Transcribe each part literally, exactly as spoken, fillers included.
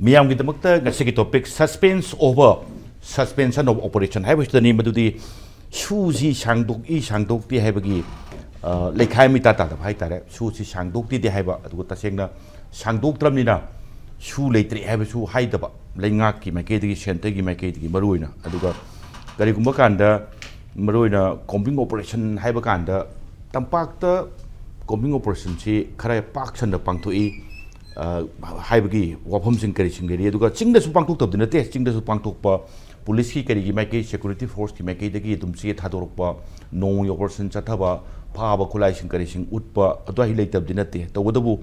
ꯃꯤꯌꯥꯝꯒꯤꯗꯃꯛꯇ ꯉꯁꯤꯒꯤ topic suspense over suspension of operation ꯍꯥꯏꯕꯁꯤꯗꯅꯤ꯫ ꯃꯗꯨꯗꯤ sushi ꯁꯥꯡꯗꯣꯛꯏ ꯁꯥꯡꯗꯣꯛꯇꯦ ꯍꯥꯏꯕꯒꯤ, ꯑ, ꯂꯩꯈꯥꯏ ꯑꯃ ꯏꯇꯥ ꯇꯥꯗꯕ ꯍꯥꯏꯇꯥꯔꯦ꯫ ꯁꯨꯁꯤ ꯁꯥꯡꯗꯣꯛꯇꯦꯗꯤ ꯍꯥꯏꯕ, ꯑꯗꯨꯒ ꯇꯁꯦꯡꯅ ꯁꯥꯡꯗꯣꯛꯇ꯭ꯔꯕꯅꯤꯅ ꯁꯨ ꯂꯩꯇ꯭ꯔꯦ ꯍꯥꯏꯕꯁꯨ ꯍꯥꯏꯗꯕ, ꯂꯩꯉꯥꯛꯀꯤ ꯃꯥꯏꯀꯩꯗꯒꯤ, centreꯒꯤ ꯃꯥꯏꯀꯩꯗꯒꯤ ꯃꯔꯨꯑꯣꯏꯅ꯫ ꯑꯗꯨꯒ ꯀꯔꯤꯒꯨꯝꯕ ꯀꯥꯟꯗ ꯃꯔꯨꯑꯣꯏꯅ combing operation ꯍꯥꯏꯕ ꯀꯥꯟꯗ ꯇꯝꯄꯥꯛꯇ combing operationꯁꯤ ꯈꯔ ꯄꯥꯛ ꯁꯟꯅ ꯄꯥꯡꯊꯣꯛꯏ, ꯑ, ꯍꯥꯏꯕꯒꯤ ꯋꯥꯐꯝꯁꯤꯡ ꯀꯔꯤꯁꯤꯡ ꯂꯩꯔꯤ꯫ ꯑꯗꯨꯒ ꯆꯤꯡꯗꯁꯨ ꯄꯥꯡꯊꯣꯛꯇꯕꯗꯤ ꯅꯠꯇꯦ, ꯆꯤꯡꯗꯁꯨ ꯄꯥꯡꯊꯣꯛꯄ, ꯄꯨꯂꯤꯁꯀꯤ ꯀꯔꯤꯒꯤ ꯃꯥꯏꯀꯩ, security forceꯀꯤ ꯃꯥꯏꯀꯩꯗꯒꯤ ꯑꯗꯨꯝ ꯆꯦ ꯊꯥꯗꯣꯔꯛꯄ, ꯅꯣꯡꯃꯒꯤ operation ꯆꯠꯊꯕ, ꯐꯥꯕ ꯈꯨꯠꯂꯥꯏꯁꯤꯡ ꯀꯔꯤꯁꯤꯡ ꯎꯠꯄ, ꯑꯗꯨꯋꯥꯏ ꯂꯩꯇꯕꯗꯤ ꯅꯠꯇꯦ꯫ ꯇꯧꯕꯇꯕꯨ,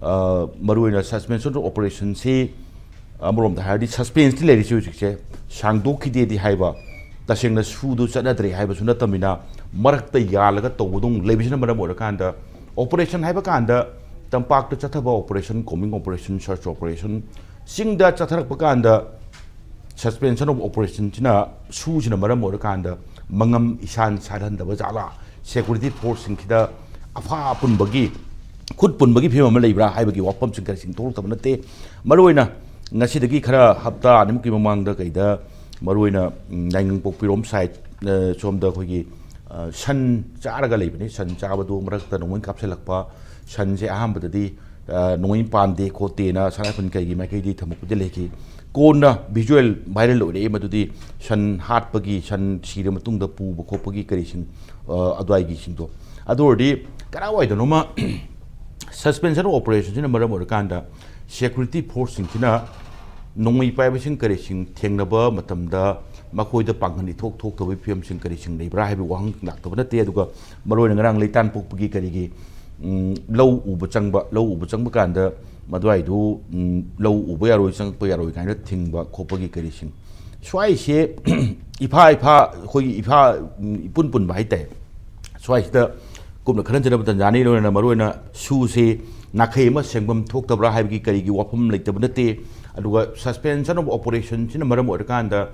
ꯑ, ꯃꯔꯨꯑꯣꯏꯅ suspension of operationꯁꯤ ꯑꯃꯔꯣꯝꯗ ꯍꯥꯏꯔꯗꯤ suspenseꯇꯤ ꯂꯩꯔꯤꯁꯤ ꯍꯧꯖꯤꯛꯁꯦ, ꯁꯥꯡꯗꯣꯛꯈꯤꯗꯦꯗꯤ ꯍꯥꯏꯕ, ꯇꯁꯦꯡꯅ ꯁꯨꯗꯨ ꯆꯠꯅꯗ꯭ꯔꯦ ꯍꯥꯏꯕꯁꯨ ꯅꯠꯇꯕꯅꯤꯅ, ꯃꯔꯛꯇ ꯌꯥꯜꯂꯒ ꯇꯧꯕꯗꯧ ꯂꯩꯕꯁꯤꯅ ꯃꯔꯝ ꯑꯣꯏꯔꯀꯥꯟꯗ operation ꯍꯥꯏꯕ ꯀꯥꯟꯗ ꯇꯝꯄꯥꯛꯇ ꯆꯠꯊꯕ operation, combing operation, search operation, ꯆꯤꯡꯗ ꯆꯠꯊꯔꯛꯄ ꯀꯥꯟꯗ suspension of operationꯁꯤꯅ, ꯁꯨꯁꯤꯅ ꯃꯔꯝ ꯑꯣꯏꯔꯀꯥꯟꯗ ꯃꯉꯝ ꯏꯁꯥꯟ ꯁꯥꯟꯍꯟꯗꯕ ꯖꯥꯠꯂꯥ, security forceꯁꯤꯡꯁꯤꯗ ꯑꯐꯥ ꯑꯄꯨꯟꯕꯒꯤ, ꯈꯨꯠ ꯄꯨꯟꯕꯒꯤ ꯐꯤꯕꯝ ꯑꯃ ꯂꯩꯕ꯭ꯔꯥ ꯍꯥꯏꯕꯒꯤ ꯋꯥꯐꯝꯁꯤꯡ ꯈꯔꯁꯤꯡ ꯊꯣꯛꯂꯛꯇꯕ ꯅꯠꯇꯦ꯫ ꯃꯔꯨꯑꯣꯏꯅ ꯉꯁꯤꯗꯒꯤ ꯈꯔ ꯍꯞꯇꯥ ꯑꯅꯤꯃꯨꯛꯀꯤ ꯃꯃꯥꯡꯗ ꯀꯩꯗ ꯃꯔꯨꯑꯣꯏꯅ, ꯎꯝ, ꯌꯥꯏꯉꯪꯄꯣꯛꯄꯤꯔꯣꯝ side, ꯑ, ꯁꯣꯝꯗ ꯑꯩꯈꯣꯏꯒꯤ, ꯑ, ꯁꯟ ꯆꯥꯔꯒ ꯂꯩꯕꯅꯤ꯫ ꯁꯟ ꯆꯥꯕꯗꯨ ꯃꯔꯛꯇ ꯅꯣꯡꯃꯩ ꯀꯥꯞꯁꯤꯜꯂꯛꯄ, ꯁꯟꯁꯦ ꯑꯍꯥꯟꯕꯗꯗꯤ, ꯑ, ꯅꯣꯡꯃꯩ ꯄꯥꯟꯗꯦ ꯈꯣꯠꯇꯦꯅ ꯁꯅꯥ ꯑꯔꯕꯟ ꯀꯩꯒꯤ ꯃꯥꯏꯀꯩꯗꯤ ꯊꯝꯃꯛꯄꯗꯤ ꯂꯩꯈꯤ꯫ ꯀꯣꯟꯅ visual viral ꯑꯣꯏꯔꯛꯑꯦ, ꯃꯗꯨꯗꯤ ꯁꯟ ꯍꯥꯠꯄꯒꯤ, ꯁꯟ ꯁꯤꯔ ꯃꯇꯨꯡꯗ ꯄꯨꯕ ꯈꯣꯠꯄꯒꯤ ꯀꯔꯤꯁꯤꯡ, ꯑ, ꯑꯗꯨꯋꯥꯏꯒꯤꯁꯤꯡꯗꯣ꯫ ꯑꯗꯨ ꯑꯣꯏꯔꯗꯤ ꯀꯗꯥꯏꯋꯥꯏꯗꯅꯣꯃ suspension of operationꯁꯤꯅ ꯃꯔꯝ ꯑꯣꯏꯔꯀꯥꯟꯗ security forceꯁꯤꯡꯁꯤꯅ ꯅꯣꯡꯃꯩ ꯄꯥꯏꯕꯁꯤꯡ ꯀꯔꯤꯁꯤꯡ ꯊꯦꯡꯅꯕ ꯃꯇꯝꯗ ꯃꯈꯣꯏꯗ ꯄꯥꯡꯒꯜ ꯏꯊꯣꯛ ꯊꯣꯛꯇꯕꯒꯤ ꯐꯤꯕꯝꯁꯤꯡ ꯀꯔꯤꯁꯤꯡ ꯂꯩꯕ꯭ꯔꯥ ꯍꯥꯏꯕꯒꯤ ꯋꯥꯍꯪ ꯂꯥꯛꯇꯕ ꯅꯠꯇꯦ꯫ ꯑꯗꯨꯒ ꯃꯔꯨꯑꯣꯏꯅ ꯉꯔꯥꯡ ꯂꯩꯇꯥꯟꯄꯣꯛꯄꯒꯤ ꯀꯔꯤꯒꯤ, ꯎꯝ, ꯂꯧ ꯎꯕ ꯆꯪꯕ, ꯂꯧ ꯎꯕ ꯆꯪꯕ ꯀꯥꯟꯗ ꯃꯗꯨꯋꯥꯏꯗꯨ, ꯎꯝ, ꯂꯧ ꯎꯕ ꯌꯥꯔꯣꯏ, ꯆꯪꯉꯛꯄ ꯌꯥꯔꯣꯏ ꯀꯥꯏꯅ ꯊꯤꯡꯕ ꯈꯣꯠꯄꯒꯤ ꯀꯔꯤꯁꯤꯡ, ꯁ꯭ꯋꯥꯏꯁꯦ ꯏꯐꯥ ꯏꯐꯥ, ꯑꯩꯈꯣꯏꯒꯤ ꯏꯐꯥ, ꯎꯝ, ꯏꯄꯨꯟ ꯄꯨꯟꯕ ꯍꯥꯏꯇꯥꯔꯦ꯫ ꯁ꯭ꯋꯥꯏꯁꯤꯗ ꯀꯨꯞꯅ ꯈꯟꯅꯖꯅꯕ ꯇꯟꯖꯥꯅꯤ꯫ ꯂꯣꯏꯅꯅ ꯃꯔꯨꯑꯣꯏꯅ ꯁꯨꯁꯦ ꯅꯥꯈꯩ ꯑꯃ ꯁꯦꯡꯐꯝ ꯊꯣꯛꯇꯕ꯭ꯔꯥ ꯍꯥꯏꯕꯒꯤ ꯀꯔꯤꯒꯤ ꯋꯥꯐꯝ ꯂꯩꯇꯕ ꯅꯠꯇꯦ꯫ ꯑꯗꯨꯒ suspension of operationꯁꯤꯅ ꯃꯔꯝ ꯑꯣꯏꯔꯀꯥꯟꯗ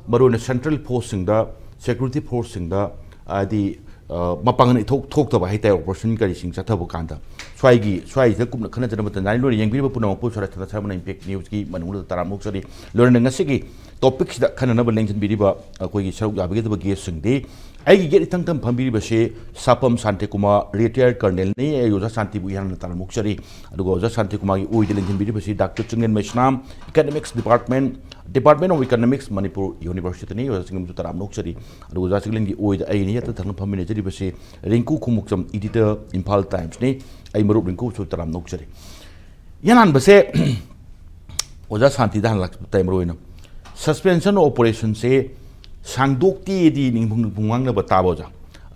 ꯃꯔꯨꯑꯣꯏꯅ central forceꯁꯤꯡꯗ, security forceꯁꯤꯡꯗ, ꯍꯥꯏꯗꯤ, ꯑ, ꯃꯄꯥꯡꯒꯜ ꯏꯊꯣꯛ ꯊꯣꯛꯇꯕ ꯍꯥꯏꯇꯥꯔꯦ, operation ꯀꯔꯤꯁꯤꯡ ꯆꯠꯊꯕ ꯀꯥꯟꯗ꯫ ꯁ꯭ꯋꯥꯏꯒꯤ ꯁ꯭ꯋꯥꯏꯁꯤꯗ ꯀꯨꯞꯅ ꯈꯟꯅꯖꯅꯕ ꯇꯟꯖꯥꯅꯤ꯫ ꯂꯣꯏꯅ ꯌꯦꯡꯕꯤꯔꯤꯕ ꯄꯨꯝꯅꯃꯛꯄꯨ ꯁꯣꯔꯥ ꯁꯔꯥꯕꯅ ꯏꯝꯄꯦꯛ ꯅ꯭ꯌꯨꯁꯀꯤ ꯃꯅꯨꯡꯗ ꯇꯔꯥꯝꯅ ꯑꯣꯛꯆꯔꯤ꯫ ꯂꯣꯏꯅꯅ ꯉꯁꯤꯒꯤ ꯇꯣꯄꯤꯛꯁꯤꯗ ꯈꯟꯅꯅꯕ ꯂꯦꯡꯁꯤꯟꯕꯤꯔꯤꯕ ꯑꯩꯈꯣꯏꯒꯤ ꯁꯔꯨꯛ ꯌꯥꯕꯤꯒꯗꯕ ꯒꯦꯁꯁꯤꯡꯗꯤ ꯑꯩꯒꯤ ꯌꯦꯠ ꯏꯊꯪ ꯊꯪ ꯐꯝꯕꯤꯔꯤꯕꯁꯤ ꯁꯥꯄꯝ ꯁꯥꯟꯇꯤꯀꯨꯃꯥꯔ, ꯔꯤꯇꯥꯌꯔ ꯀꯔꯅꯦꯜꯅꯤ꯫ ꯑꯩ ꯑꯣꯖꯥ ꯁꯥꯟꯇꯤꯕꯨ ꯏꯍꯥꯟ ꯍꯥꯟꯅ ꯇꯔꯥꯝꯅ ꯑꯣꯛꯆꯔꯤ꯫ ꯑꯗꯨꯒ ꯑꯣꯖꯥ ꯁꯥꯟꯇꯤꯀꯨꯃꯥꯔꯒꯤ ꯑꯣꯏꯗ ꯂꯦꯡꯁꯤꯟꯕꯤꯔꯤꯕꯁꯤ doctor Chinglen Meisnam, economics department, Department of Economics, Manipur ꯌꯨꯅꯤꯚꯔꯁꯤꯇꯤꯅꯤ꯫ ꯑꯣꯖꯥ ꯆꯤꯡꯂꯦꯟꯁꯨ ꯇꯔꯥꯝꯅ ꯑꯣꯛꯆꯔꯤ꯫ ꯑꯗꯨꯒ ꯑꯣꯖꯥ ꯆꯤꯡꯂꯦꯟꯒꯤ ꯑꯣꯏꯗ ꯑꯩꯅ ꯌꯦꯠꯇ ꯊꯪꯅ ꯐꯝꯃꯤꯟꯅꯖꯔꯤꯕꯁꯤ ꯔꯤꯡꯀꯨ ꯈꯣꯡꯎꯞꯆꯝ, ꯏꯗꯤꯇꯔ, ꯏꯝꯐꯥꯜ ꯇꯥꯏꯝꯁꯅꯤ꯫ ꯑꯩ ꯃꯔꯨꯞ ꯔꯤꯡꯀꯨꯁꯨ ꯇꯔꯥꯝꯅ ꯑꯣꯛꯆꯔꯤ꯫ ꯌꯥꯅꯥꯟꯕꯁꯦ ꯑꯣꯖꯥ ꯁꯥꯟꯇꯤꯗ ꯍꯜꯂꯛꯄ ꯇꯥꯏ꯫ ꯃꯔꯨ ꯑꯣꯏꯅ ꯁꯁꯄꯦꯟꯁꯟ ꯑꯣꯄꯔꯦꯁꯟꯁꯦ ꯁꯥꯡꯗꯣꯛꯇꯦꯗꯤ ꯅꯤꯡꯐꯨꯡ ꯅꯤꯡꯐꯨꯡ ꯉꯥꯡꯅꯕ ꯇꯥꯕ ꯑꯣꯖꯥ,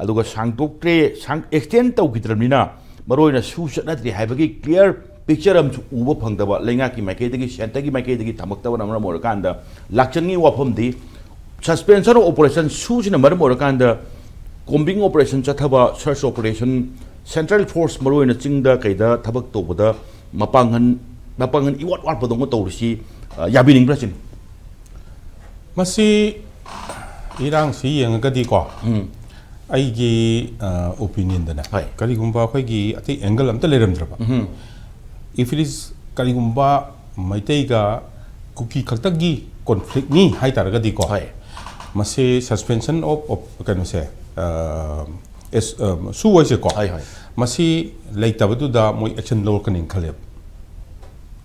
ꯑꯗꯨꯒ ꯁꯥꯡꯗꯣꯛꯇ꯭ꯔꯦ, ꯁꯥꯡ ꯑꯦꯛꯁꯇꯦꯟ ꯇꯧꯈꯤꯗ꯭ꯔꯕꯅꯤꯅ ꯃꯔꯨ ꯑꯣꯏꯅ ꯁꯨ ꯆꯠꯅꯗ꯭ꯔꯤ ꯍꯥꯏꯕꯒꯤ ꯀ꯭ꯂꯤꯌꯥꯔ ꯄꯤꯛꯆꯔ ꯑꯃꯁꯨ ꯎꯕ ꯐꯪꯗꯕ, ꯂꯩꯉꯥꯛꯀꯤ ꯃꯥꯏꯀꯩꯗꯒꯤ, ꯁꯦꯟꯇꯔꯒꯤ ꯃꯥꯏꯀꯩꯗꯒꯤ ꯊꯝꯃꯛꯇꯕꯅ ꯃꯔꯝ ꯑꯣꯏꯔꯀꯥꯟꯗ ꯂꯥꯛꯆꯅꯤꯡꯉꯤ ꯋꯥꯐꯝꯗꯤ ꯁꯁꯄꯦꯟꯁꯟ ꯑꯣꯄꯔꯦꯁꯟ ꯁꯨꯁꯤꯅ ꯃꯔꯝ ꯑꯣꯏꯔꯀꯥꯟꯗ ꯀꯣꯝꯕꯤꯡ ꯑꯣꯄꯔꯦꯁꯟ ꯆꯠꯊꯕ, ꯁꯔꯆ ꯑꯣꯄꯔꯦꯁꯟ, ꯁꯦꯟꯇ꯭ꯔꯦꯜ ꯐꯣꯔꯁ ꯃꯔꯨ ꯑꯣꯏꯅ ꯆꯤꯡꯗ ꯀꯩꯗ ꯊꯕꯛ ꯇꯧꯕꯗ ꯃꯄꯥꯡꯒꯜ ꯃꯄꯥꯡꯒꯜ ꯏꯋꯥꯠ ꯋꯥꯠꯄꯗꯧꯅ ꯇꯧꯔꯤꯁꯤ, ꯑ, ꯌꯥꯕꯤꯅꯤꯡꯕ꯭ꯔꯥ ꯁꯤꯅꯤ? ꯃꯁꯤ ꯏꯔꯥꯡꯁꯤ ꯌꯦꯡꯉꯒꯗꯤꯀꯣ, ꯎꯝ꯫ ꯑꯩꯒꯤ ꯑꯣꯄꯤꯅꯤꯌꯟꯗꯅꯦ, ꯍꯣꯏ꯫ ꯀꯔꯤꯒꯨꯝꯕ ꯑꯩꯈꯣꯏꯒꯤ ꯑꯇꯩ ꯑꯦꯡꯒꯜ ꯑꯝꯇ ꯂꯩꯔꯝꯗ꯭ꯔꯕ, ꯎꯝ꯫ if it is ꯀꯔꯤꯒꯨꯝꯕ ꯃꯩꯇꯩꯒ ꯀꯨꯀꯤ ꯈꯛꯇꯒꯤ ꯀꯣꯟꯐ꯭ꯂꯤꯛꯅꯤ ꯍꯥꯏꯇꯥꯔꯒꯗꯤꯀꯣ, ꯍꯣꯏ꯫ ꯃꯁꯤ suspension of, of ꯀꯩꯅꯣꯁꯦ, ꯑ, ꯑꯦꯁ-, ꯑ, ꯁꯨ ꯍꯥꯏꯁꯦꯀꯣ, ꯍꯣꯏ, ꯍꯣꯏ꯫ ꯃꯁꯤ ꯂꯩꯇꯕꯗꯨꯗ ꯃꯣꯏ ꯑꯦꯛꯁꯟ ꯂꯧꯔꯛꯀꯅꯤꯅ ꯈꯜꯂꯦꯕ,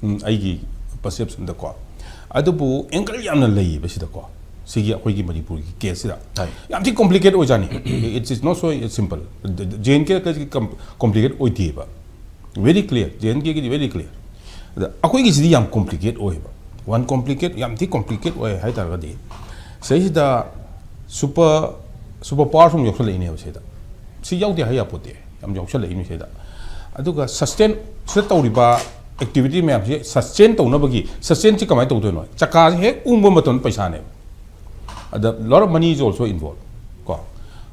ꯎꯝ, ꯑꯩꯒꯤ ꯄꯔꯁꯦꯞꯁꯟꯗꯀꯣ꯫ ꯑꯗꯨꯕꯨ ꯑꯦꯡꯒꯜ ꯌꯥꯝꯅ ꯂꯩꯌꯦꯕ ꯁꯤꯗꯀꯣ, ꯁꯤꯒꯤ ꯑꯩꯈꯣꯏꯒꯤ ꯃꯅꯤꯄꯨꯔꯒꯤ ꯀꯦꯁꯁꯤꯗ꯫ ꯍꯣꯏ꯫ ꯌꯥꯝ ꯊꯤ ꯀꯣꯝꯄ꯭ꯂꯤꯀꯦꯠ ꯑꯣꯏꯖꯥꯠꯅꯤ꯫ It is not so simple. J N K complicate ꯑꯣꯏꯗꯦꯕ, ꯚꯦꯔꯤ ꯀ꯭ꯂꯤꯌꯥꯔ, ꯖꯦ ꯑꯦꯟ ꯀꯦꯒꯤꯗꯤ ꯚꯦꯔꯤ ꯀ꯭ꯂꯤꯌꯥꯔ꯫ ꯑꯗ ꯑꯩꯈꯣꯏꯒꯤꯁꯤꯗꯤ ꯌꯥꯝ ꯀꯣꯝꯄ꯭ꯂꯤꯀꯦꯠ ꯑꯣꯏꯌꯦꯕ꯫ ꯋꯥꯟ ꯀꯣꯝꯄ꯭ꯂꯤꯀꯦꯠ, ꯌꯥꯝ ꯊꯤ ꯀꯣꯝꯄ꯭ꯂꯤꯀꯦꯠ ꯑꯣꯏ ꯍꯥꯏꯇꯥꯔꯒꯗꯤ, ꯁꯤꯗꯩꯁꯤꯗ ꯁꯨꯄꯔ ꯁꯨꯄꯔ ꯄꯥꯋꯔꯁꯨ ꯑꯃꯨꯛ ꯌꯥꯎꯁꯜꯂꯛꯏꯅꯦꯕ ꯁꯤꯗ꯫ ꯁꯤ ꯌꯥꯎꯗꯦ ꯍꯥꯏ ꯌꯥꯄꯣꯠꯇꯦ, ꯌꯥꯝ ꯌꯥꯎꯁꯜꯂꯛꯏꯅꯤ ꯁꯤꯗ꯫ ꯑꯗꯨꯒ ꯁꯁꯇꯦꯟ, ꯁꯤꯗ ꯇꯧꯔꯤꯕ ꯑꯦꯛꯇꯤꯚꯤꯇꯤ ꯃꯌꯥꯝꯁꯤ ꯁꯁꯇꯦꯟ ꯇꯧꯅꯕꯒꯤ, ꯁꯁꯇꯦꯟꯁꯤ ꯀꯃꯥꯏꯅ ꯇꯧꯗꯣꯏꯅꯣ? ꯆꯀꯥꯁꯤ ꯍꯦꯛ ꯎꯪꯕ ꯃꯇꯝꯗ ꯄꯩꯁꯥꯅꯦꯕ꯫ ꯑꯗ lot of money is also involved ꯀꯣ꯫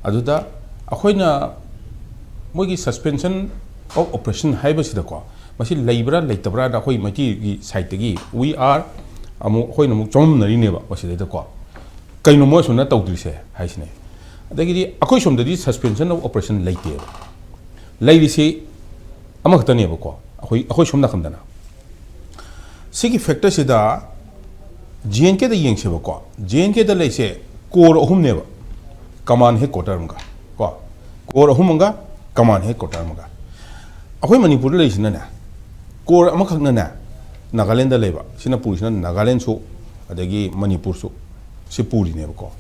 ꯑꯗꯨꯗ ꯑꯩꯈꯣꯏꯅ ꯃꯣꯏꯒꯤ suspension of operation ꯍꯥꯏꯕꯁꯤꯗꯀꯣ, ꯃꯁꯤ ꯂꯩꯕ꯭ꯔꯥ ꯂꯩꯇꯕ꯭ꯔꯥꯅ ꯑꯩꯈꯣꯏ ꯃꯩꯇꯩꯒꯤ ꯁꯥꯏꯠꯇꯒꯤ we are ꯑꯃꯨꯛ, ꯑꯩꯈꯣꯏꯅ ꯑꯃꯨꯛ ꯆꯃꯝꯅꯔꯤꯅꯦꯕ ꯃꯁꯤꯗꯩꯗꯀꯣ, ꯀꯩꯅꯣ ꯃꯣꯏ ꯑꯁꯨꯝꯅ ꯇꯧꯗ꯭ꯔꯤꯁꯦ ꯍꯥꯏꯁꯤꯅꯦ꯫ ꯑꯗꯒꯤꯗꯤ ꯑꯩꯈꯣꯏ ꯁꯣꯝꯗꯗꯤ suspension of operation ꯂꯩꯇꯦꯕ꯫ ꯂꯩꯔꯤꯁꯤ ꯑꯃꯈꯛꯇꯅꯦꯕꯀꯣ, ꯑꯩꯈꯣꯏ ꯑꯩꯈꯣꯏ ꯁꯣꯝ ꯅꯥꯀꯟꯗꯅ꯫ ꯁꯤꯒꯤ factor ꯁꯤꯗ J and K the ꯌꯦꯡꯁꯦꯕꯀꯣ꯫ J and K ꯗ ꯂꯩꯁꯦ core ꯑꯍꯨꯝꯅꯦꯕ, command headquarter ꯑꯃꯒ ꯀꯣ, core ꯑꯍꯨꯝ ꯑꯃꯒ command headquarter ꯑꯃꯒ꯫ ꯑꯩꯈꯣꯏ ꯃꯅꯤꯄꯨꯔꯗ ꯂꯩꯁꯤꯅꯅꯦ, core ꯑꯃꯈꯛꯅꯅꯦ ꯅꯥꯒꯥꯂꯦꯟꯗ ꯂꯩꯕ, ꯁꯤꯅ ꯄꯨꯔꯤꯁꯤꯅ ꯅꯥꯒꯥꯂꯦꯟꯁꯨ ꯑꯗꯒꯤ ꯃꯅꯤꯄꯨꯔꯁꯨ, ꯁꯤ ꯄꯨꯔꯤꯅꯦꯕꯀꯣ꯫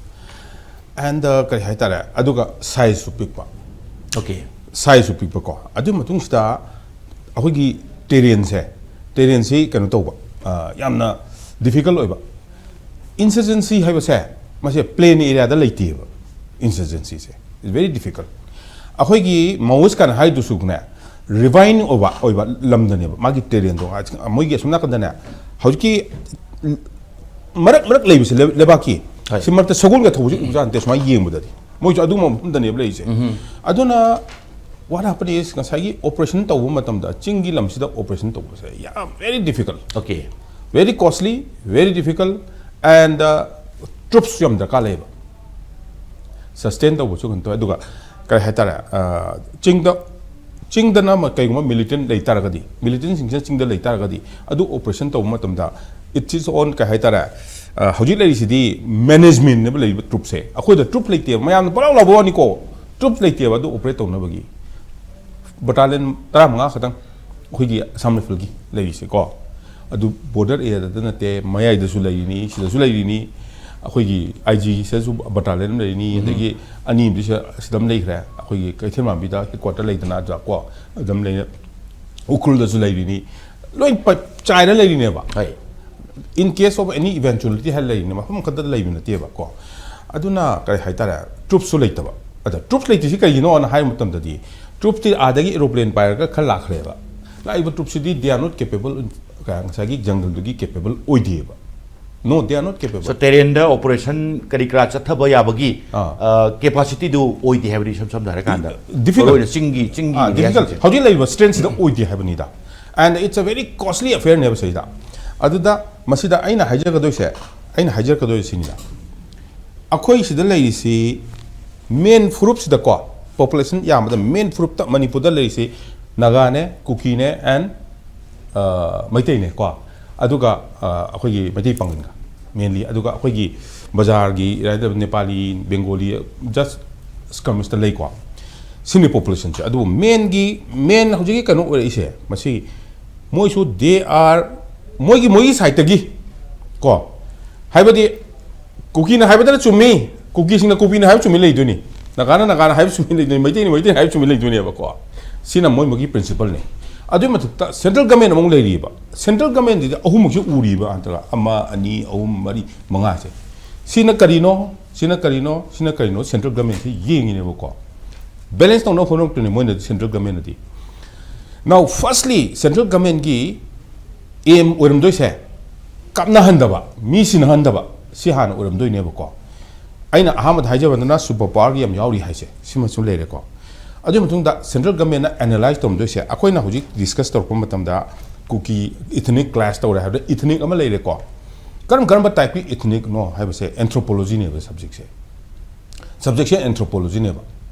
And uh, ꯀꯔꯤ ꯍꯥꯏꯇꯥꯔꯦ, ꯑꯗꯨꯒ size ꯁꯨ ꯄꯤꯛꯄ꯫ Okay. Size ꯁꯨ ꯄꯤꯛꯄꯀꯣ꯫ ꯑꯗꯨꯒꯤ ꯃꯇꯨꯡꯁꯤꯗ ꯑꯩꯈꯣꯏꯒꯤ terrain ꯁꯦ, terrain ꯁꯤ ꯀꯩꯅꯣ ꯇꯧꯕ, ꯑ, ꯌꯥꯝꯅ difficult ꯑꯣꯏꯕ꯫ Insurgency ꯍꯥꯏꯕꯁꯦ ꯃꯁꯦ plain area ꯗ ꯂꯩꯇꯦꯕ꯫ Insurgency say is very difficult꯫ ꯑꯩꯈꯣꯏꯒꯤ Maoist ꯀꯥꯏꯅ ꯍꯥꯏꯗꯨꯁꯨꯅꯦ, ravine ꯑꯣꯏꯕ ꯑꯣꯏꯕ ꯂꯝꯗꯅꯦꯕ ꯃꯥꯒꯤ terrain ꯗꯣ꯫ ꯃꯣꯏꯒꯤ ꯑꯁꯣꯝ ꯅꯥꯀꯟꯗꯅꯦ ꯍꯧꯖꯤꯛꯀꯤ ꯃꯔꯛ ꯃꯔꯛ ꯂꯩꯕꯁꯦ ꯂꯩ- ꯂꯩꯕꯥꯛꯀꯤ ꯍꯣꯏ꯫ ꯁꯤ ꯃꯔꯛꯇ ꯁꯒꯣꯜꯒ ꯊꯧꯕꯁꯦ ꯎꯕꯖꯥꯠ ꯅꯠꯇꯦ꯫ ꯁꯨꯃꯥꯏꯅ ꯌꯦꯡꯕꯗꯗꯤ ꯃꯣꯏꯁꯨ ꯑꯗꯨꯒꯨꯝꯕ ꯃꯐꯝꯗꯅꯦꯕ ꯂꯩꯔꯤꯁꯦ꯫ ꯑꯗꯨꯅ what happened is, ꯉꯁꯥꯏꯒꯤ operation ꯇꯧꯕ ꯃꯇꯝꯗ ꯆꯤꯡꯒꯤ ꯂꯝꯁꯤꯗ operation ꯇꯧꯕꯁꯦ ꯌꯥꯝ very difficult, Okay. very costly, very difficult, and uh, troops ꯌꯥꯝ ꯗꯔꯀꯥꯔ ꯂꯩꯌꯦꯕ꯫ Sustain ꯇꯧꯕꯁꯨ ꯀꯩꯅꯣ ꯇꯧꯋꯦ꯫ ꯑꯗꯨꯒ ꯀꯔꯤ ꯍꯥꯏꯇꯥꯔꯦ, ꯑ, ꯆꯤꯡꯗ ꯆꯤꯡꯗꯅ ꯑꯃ ꯀꯩꯒꯨꯝꯕ militant ꯂꯩ ꯇꯥꯔꯒꯗꯤ, militant ꯁꯤꯡꯁꯤꯅ ꯆꯤꯡꯗ ꯂꯩ ꯇꯥꯔꯒꯗꯤ, ꯑꯗꯨ operation ꯇꯧꯕ ꯃꯇꯝꯗ it is on, ꯀꯩ ꯍꯥꯏꯇꯥꯔꯦ, ꯑ, ꯍꯧꯖꯤꯛ ꯂꯩꯔꯤꯁꯤꯗꯤ management ꯅꯦꯕ ꯂꯩꯔꯤꯕ troops ꯁꯦ꯫ ꯑꯩꯈꯣꯏꯗ troop ꯂꯩꯇꯦꯕ, ꯃꯌꯥꯝꯅ ꯄꯪꯂꯥꯎ ꯂꯥꯎꯕ ꯋꯥꯅꯤꯀꯣ, troop ꯂꯩꯇꯦꯕ ꯑꯗꯨ operate ꯇꯧꯅꯕꯒꯤ꯫ Battalion ꯇꯔꯥꯃꯉꯥ ꯈꯛꯇꯪ ꯑꯩꯈꯣꯏꯒꯤ Assam Rifle ꯒꯤ ꯂꯩꯔꯤꯁꯦꯀꯣ꯫ ꯑꯗꯨ border area ꯗ ꯅꯠꯇꯦ, ꯃꯌꯥꯏꯗꯁꯨ ꯂꯩꯔꯤꯅꯤ, ꯁꯤꯗꯁꯨ ꯂꯩꯔꯤꯅꯤ, ꯑꯩꯈꯣꯏꯒꯤ I G ꯁꯤꯗꯁꯨ battalion ꯑꯃ ꯂꯩꯔꯤꯅꯤ, ꯑꯗꯒꯤ ꯑꯅꯤ ꯑꯃꯗꯤ ꯁꯤꯗ ꯑꯃ ꯂꯩꯈ꯭ꯔꯦ, ꯑꯩꯈꯣꯏꯒꯤ ꯀꯩꯊꯦꯜ ꯃꯥꯟꯕꯤꯗ headquarter ꯂꯩꯗꯅ ꯑꯗꯨꯗ ꯀꯣ, ꯑꯗꯨꯝ ꯂꯩ, ꯎꯈ꯭ꯔꯨꯜꯗꯁꯨ ꯂꯩꯔꯤꯅꯤ, ꯂꯣꯏ ꯄ- ꯆꯥꯏꯔ ꯂꯩꯔꯤꯅꯦꯕ꯫ ꯍꯣꯏ꯫ In case of any eventuality ꯍꯥꯏꯅ ꯂꯩꯔꯤꯅꯦ, ꯃꯐꯝ ꯈꯛꯇꯗ ꯂꯩꯕ ꯅꯠꯇꯦꯕ ꯀꯣ꯫ ꯑꯗꯨꯅ ꯀꯔꯤ ꯍꯥꯏꯇꯥꯔꯦ, troops ꯁꯨ ꯂꯩꯇꯕ꯫ ꯑꯗ troops ꯂꯩꯇ꯭ꯔꯤꯁꯤ ꯀꯩꯒꯤꯅꯣꯅ ꯍꯥꯏꯕ ꯃꯇꯝꯗꯗꯤ, troops ꯇꯤ ꯑꯥꯗꯒꯤ aeroplane ꯄꯥꯏꯔꯒ ꯈꯔ ꯂꯥꯛꯈ꯭ꯔꯦꯕ꯫ ꯂꯥꯛꯏꯕ troops CD they are not capable, ꯉꯁꯥꯏꯒꯤ jungle ꯗꯨꯒꯤ capable ꯑꯣꯏꯗꯦꯕ꯫ No, they are not capable. So terrain the operation ꯀꯔꯤ ꯀꯔꯥ ꯆꯠꯊꯕ ꯌꯥꯕꯒꯤ ꯑꯥ꯫ ꯑ, capacity ꯗꯨ ꯑꯣꯏꯗꯦ ꯍꯥꯏꯕꯅꯤ, ꯏꯁꯝ ꯁꯝꯅ ꯍꯥꯏꯔꯀꯥꯟꯗ꯫ Difficult. ꯃꯔꯨꯑꯣꯏꯅ ꯆꯤꯡꯒꯤ ꯆꯤꯡꯒꯤ ꯑꯥ, area difficult. ꯁꯤꯡꯁꯦ꯫ ꯍꯧꯖꯤꯛ ꯂꯩꯔꯤꯕ strength ꯁꯤꯗ ꯑꯣꯏꯗꯦ ꯍꯥꯏꯕꯅꯤꯗ꯫ And it's a very costly affair ꯅꯦꯕ ꯁꯤꯗ꯫ ꯑꯗꯨꯗ ꯃꯁꯤꯗ ꯑꯩꯅ ꯍꯥꯏꯖꯔꯛꯀꯗꯣꯏꯁꯦ, ꯑꯩꯅ ꯍꯥꯏꯖꯔꯛꯀꯗꯣꯏꯁꯦ ꯁꯤꯅꯤꯗ꯫ ꯑꯩꯈꯣꯏ ꯁꯤꯗ ꯂꯩꯔꯤꯁꯤ main ꯐꯨꯔꯨꯞꯁꯤꯗꯀꯣ, population ꯌꯥꯝꯕꯗ main ꯐꯨꯔꯨꯞꯇ ꯃꯅꯤꯄꯨꯔꯗ ꯂꯩꯔꯤꯁꯤ ꯅꯥꯒꯥꯅꯦ, ꯀꯨꯀꯤꯅꯦ, and ꯃꯩꯇꯩꯅꯦ ꯀꯣ꯫ ꯑꯗꯨꯒ ꯑꯩꯈꯣꯏꯒꯤ ꯃꯩꯇꯩ ꯄꯥꯡꯒꯟꯒ, mainly꯫ ꯑꯗꯨꯒ ꯑꯩꯈꯣꯏꯒꯤ ꯕꯖꯥꯔꯒꯤ ꯔꯥꯏꯗꯔ ꯅꯦꯄꯥꯂꯤ, ꯕꯦꯡꯒꯣꯂꯤ, just skirmishꯇ ꯂꯩꯀꯣ꯫ ꯁꯤꯅꯤ populationꯁꯦ꯫ ꯑꯗꯨꯕꯨ mainꯒꯤ main ꯍꯧꯖꯤꯛꯀꯤ ꯀꯩꯅꯣ ꯑꯣꯏꯔꯛꯏꯁꯦ ꯃꯁꯤ, ꯃꯣꯏꯁꯨ they are, ꯃꯣꯏꯒꯤ ꯃꯣꯏꯒꯤ sideꯇꯒꯤ ꯀꯣ, ꯍꯥꯏꯕꯗꯤ ꯀꯨꯀꯤꯅ ꯍꯥꯏꯕꯗꯅ ꯆꯨꯝꯃꯤ, ꯀꯨꯀꯤꯁꯤꯡꯅ ꯀꯨꯀꯤꯅ ꯍꯥꯏꯕ ꯆꯨꯝꯃꯤ ꯂꯩꯗꯣꯏꯅꯤ, ꯅꯥꯒꯥꯅ ꯅꯥꯒꯥꯅ ꯍꯥꯏꯕ ꯆꯨꯝꯃꯤ ꯂꯩꯗꯣꯏꯅꯤ, ꯃꯩꯇꯩꯅ ꯃꯩꯇꯩꯅ ꯍꯥꯏꯕ ꯆꯨꯝꯃꯤ ꯂꯩꯗꯣꯏꯅꯦꯕꯀꯣ꯫ ꯁꯤꯅ ꯃꯣꯏ ꯃꯣꯏꯒꯤ principleꯅꯦ꯫ ꯑꯗꯨꯒꯤ ꯃꯊꯛꯇ central government ꯑꯃꯨꯛ ꯂꯩꯔꯤꯕ꯫ Central governmentꯁꯤꯗ ꯑꯍꯨꯝꯃꯛꯁꯦ ꯎꯔꯤꯕ ꯍꯟꯗꯛ, ꯑꯃ, ꯑꯅꯤ, ꯑꯍꯨꯝ, ꯃꯔꯤ, ꯃꯉꯥꯁꯦ꯫ ꯁꯤꯅ ꯀꯔꯤꯅꯣ, ꯁꯤꯅ ꯀꯔꯤꯅꯣ, ꯁꯤꯅ ꯀꯔꯤꯅꯣ, central governmentꯁꯤ ꯌꯦꯡꯉꯤꯅꯦꯕꯀꯣ꯫ Balance ꯇꯧꯅꯕ ꯍꯣꯠꯅꯔꯛꯇꯣꯏꯅꯤ ꯃꯣꯏꯅꯗꯤ, central governmentꯅꯗꯤ꯫ Now, firstly, central governmentꯀꯤ aim ꯑꯣꯏꯔꯝꯗꯣꯏꯁꯦ, ꯀꯥꯞꯅꯍꯟꯗꯕ, ꯃꯤ ꯁꯤꯅꯍꯟꯗꯕ, ꯁꯤ ꯍꯥꯟꯅ ꯑꯣꯏꯔꯝꯗꯣꯏꯅꯦꯕꯀꯣ꯫ ꯑꯩꯅ ꯑꯍꯥꯟꯕꯗ ꯍꯥꯏꯖꯕꯗꯨꯅ super powerꯒꯤ ꯌꯥꯝ ꯌꯥꯎꯔꯤ ꯍꯥꯏꯁꯦ, ꯁꯤꯃꯁꯨ ꯂꯩꯔꯦꯀꯣ꯫ ꯑꯗꯨꯒꯤ ꯃꯇꯨꯡꯗ central governmentꯅ analyse ꯇꯧꯔꯝꯗꯣꯏꯁꯦ, ꯑꯩꯈꯣꯏꯅ ꯍꯧꯖꯤꯛ discuss ꯇꯧꯔꯛꯄ ꯃꯇꯝꯗ ꯀꯨꯀꯤ ethnic clash ꯇꯧꯔꯦ ꯍꯥꯏꯕꯗ ethnic ꯑꯃ ꯂꯩꯔꯦꯀꯣ꯫ ꯀꯔꯝ ꯀꯔꯝꯕ typeꯀꯤ ethnicꯅꯣ ꯍꯥꯏꯕꯁꯦ anthropologyꯅꯦꯕ subjectꯁꯦ꯫ Subjectꯁꯦ anthropologyꯅꯦꯕ꯫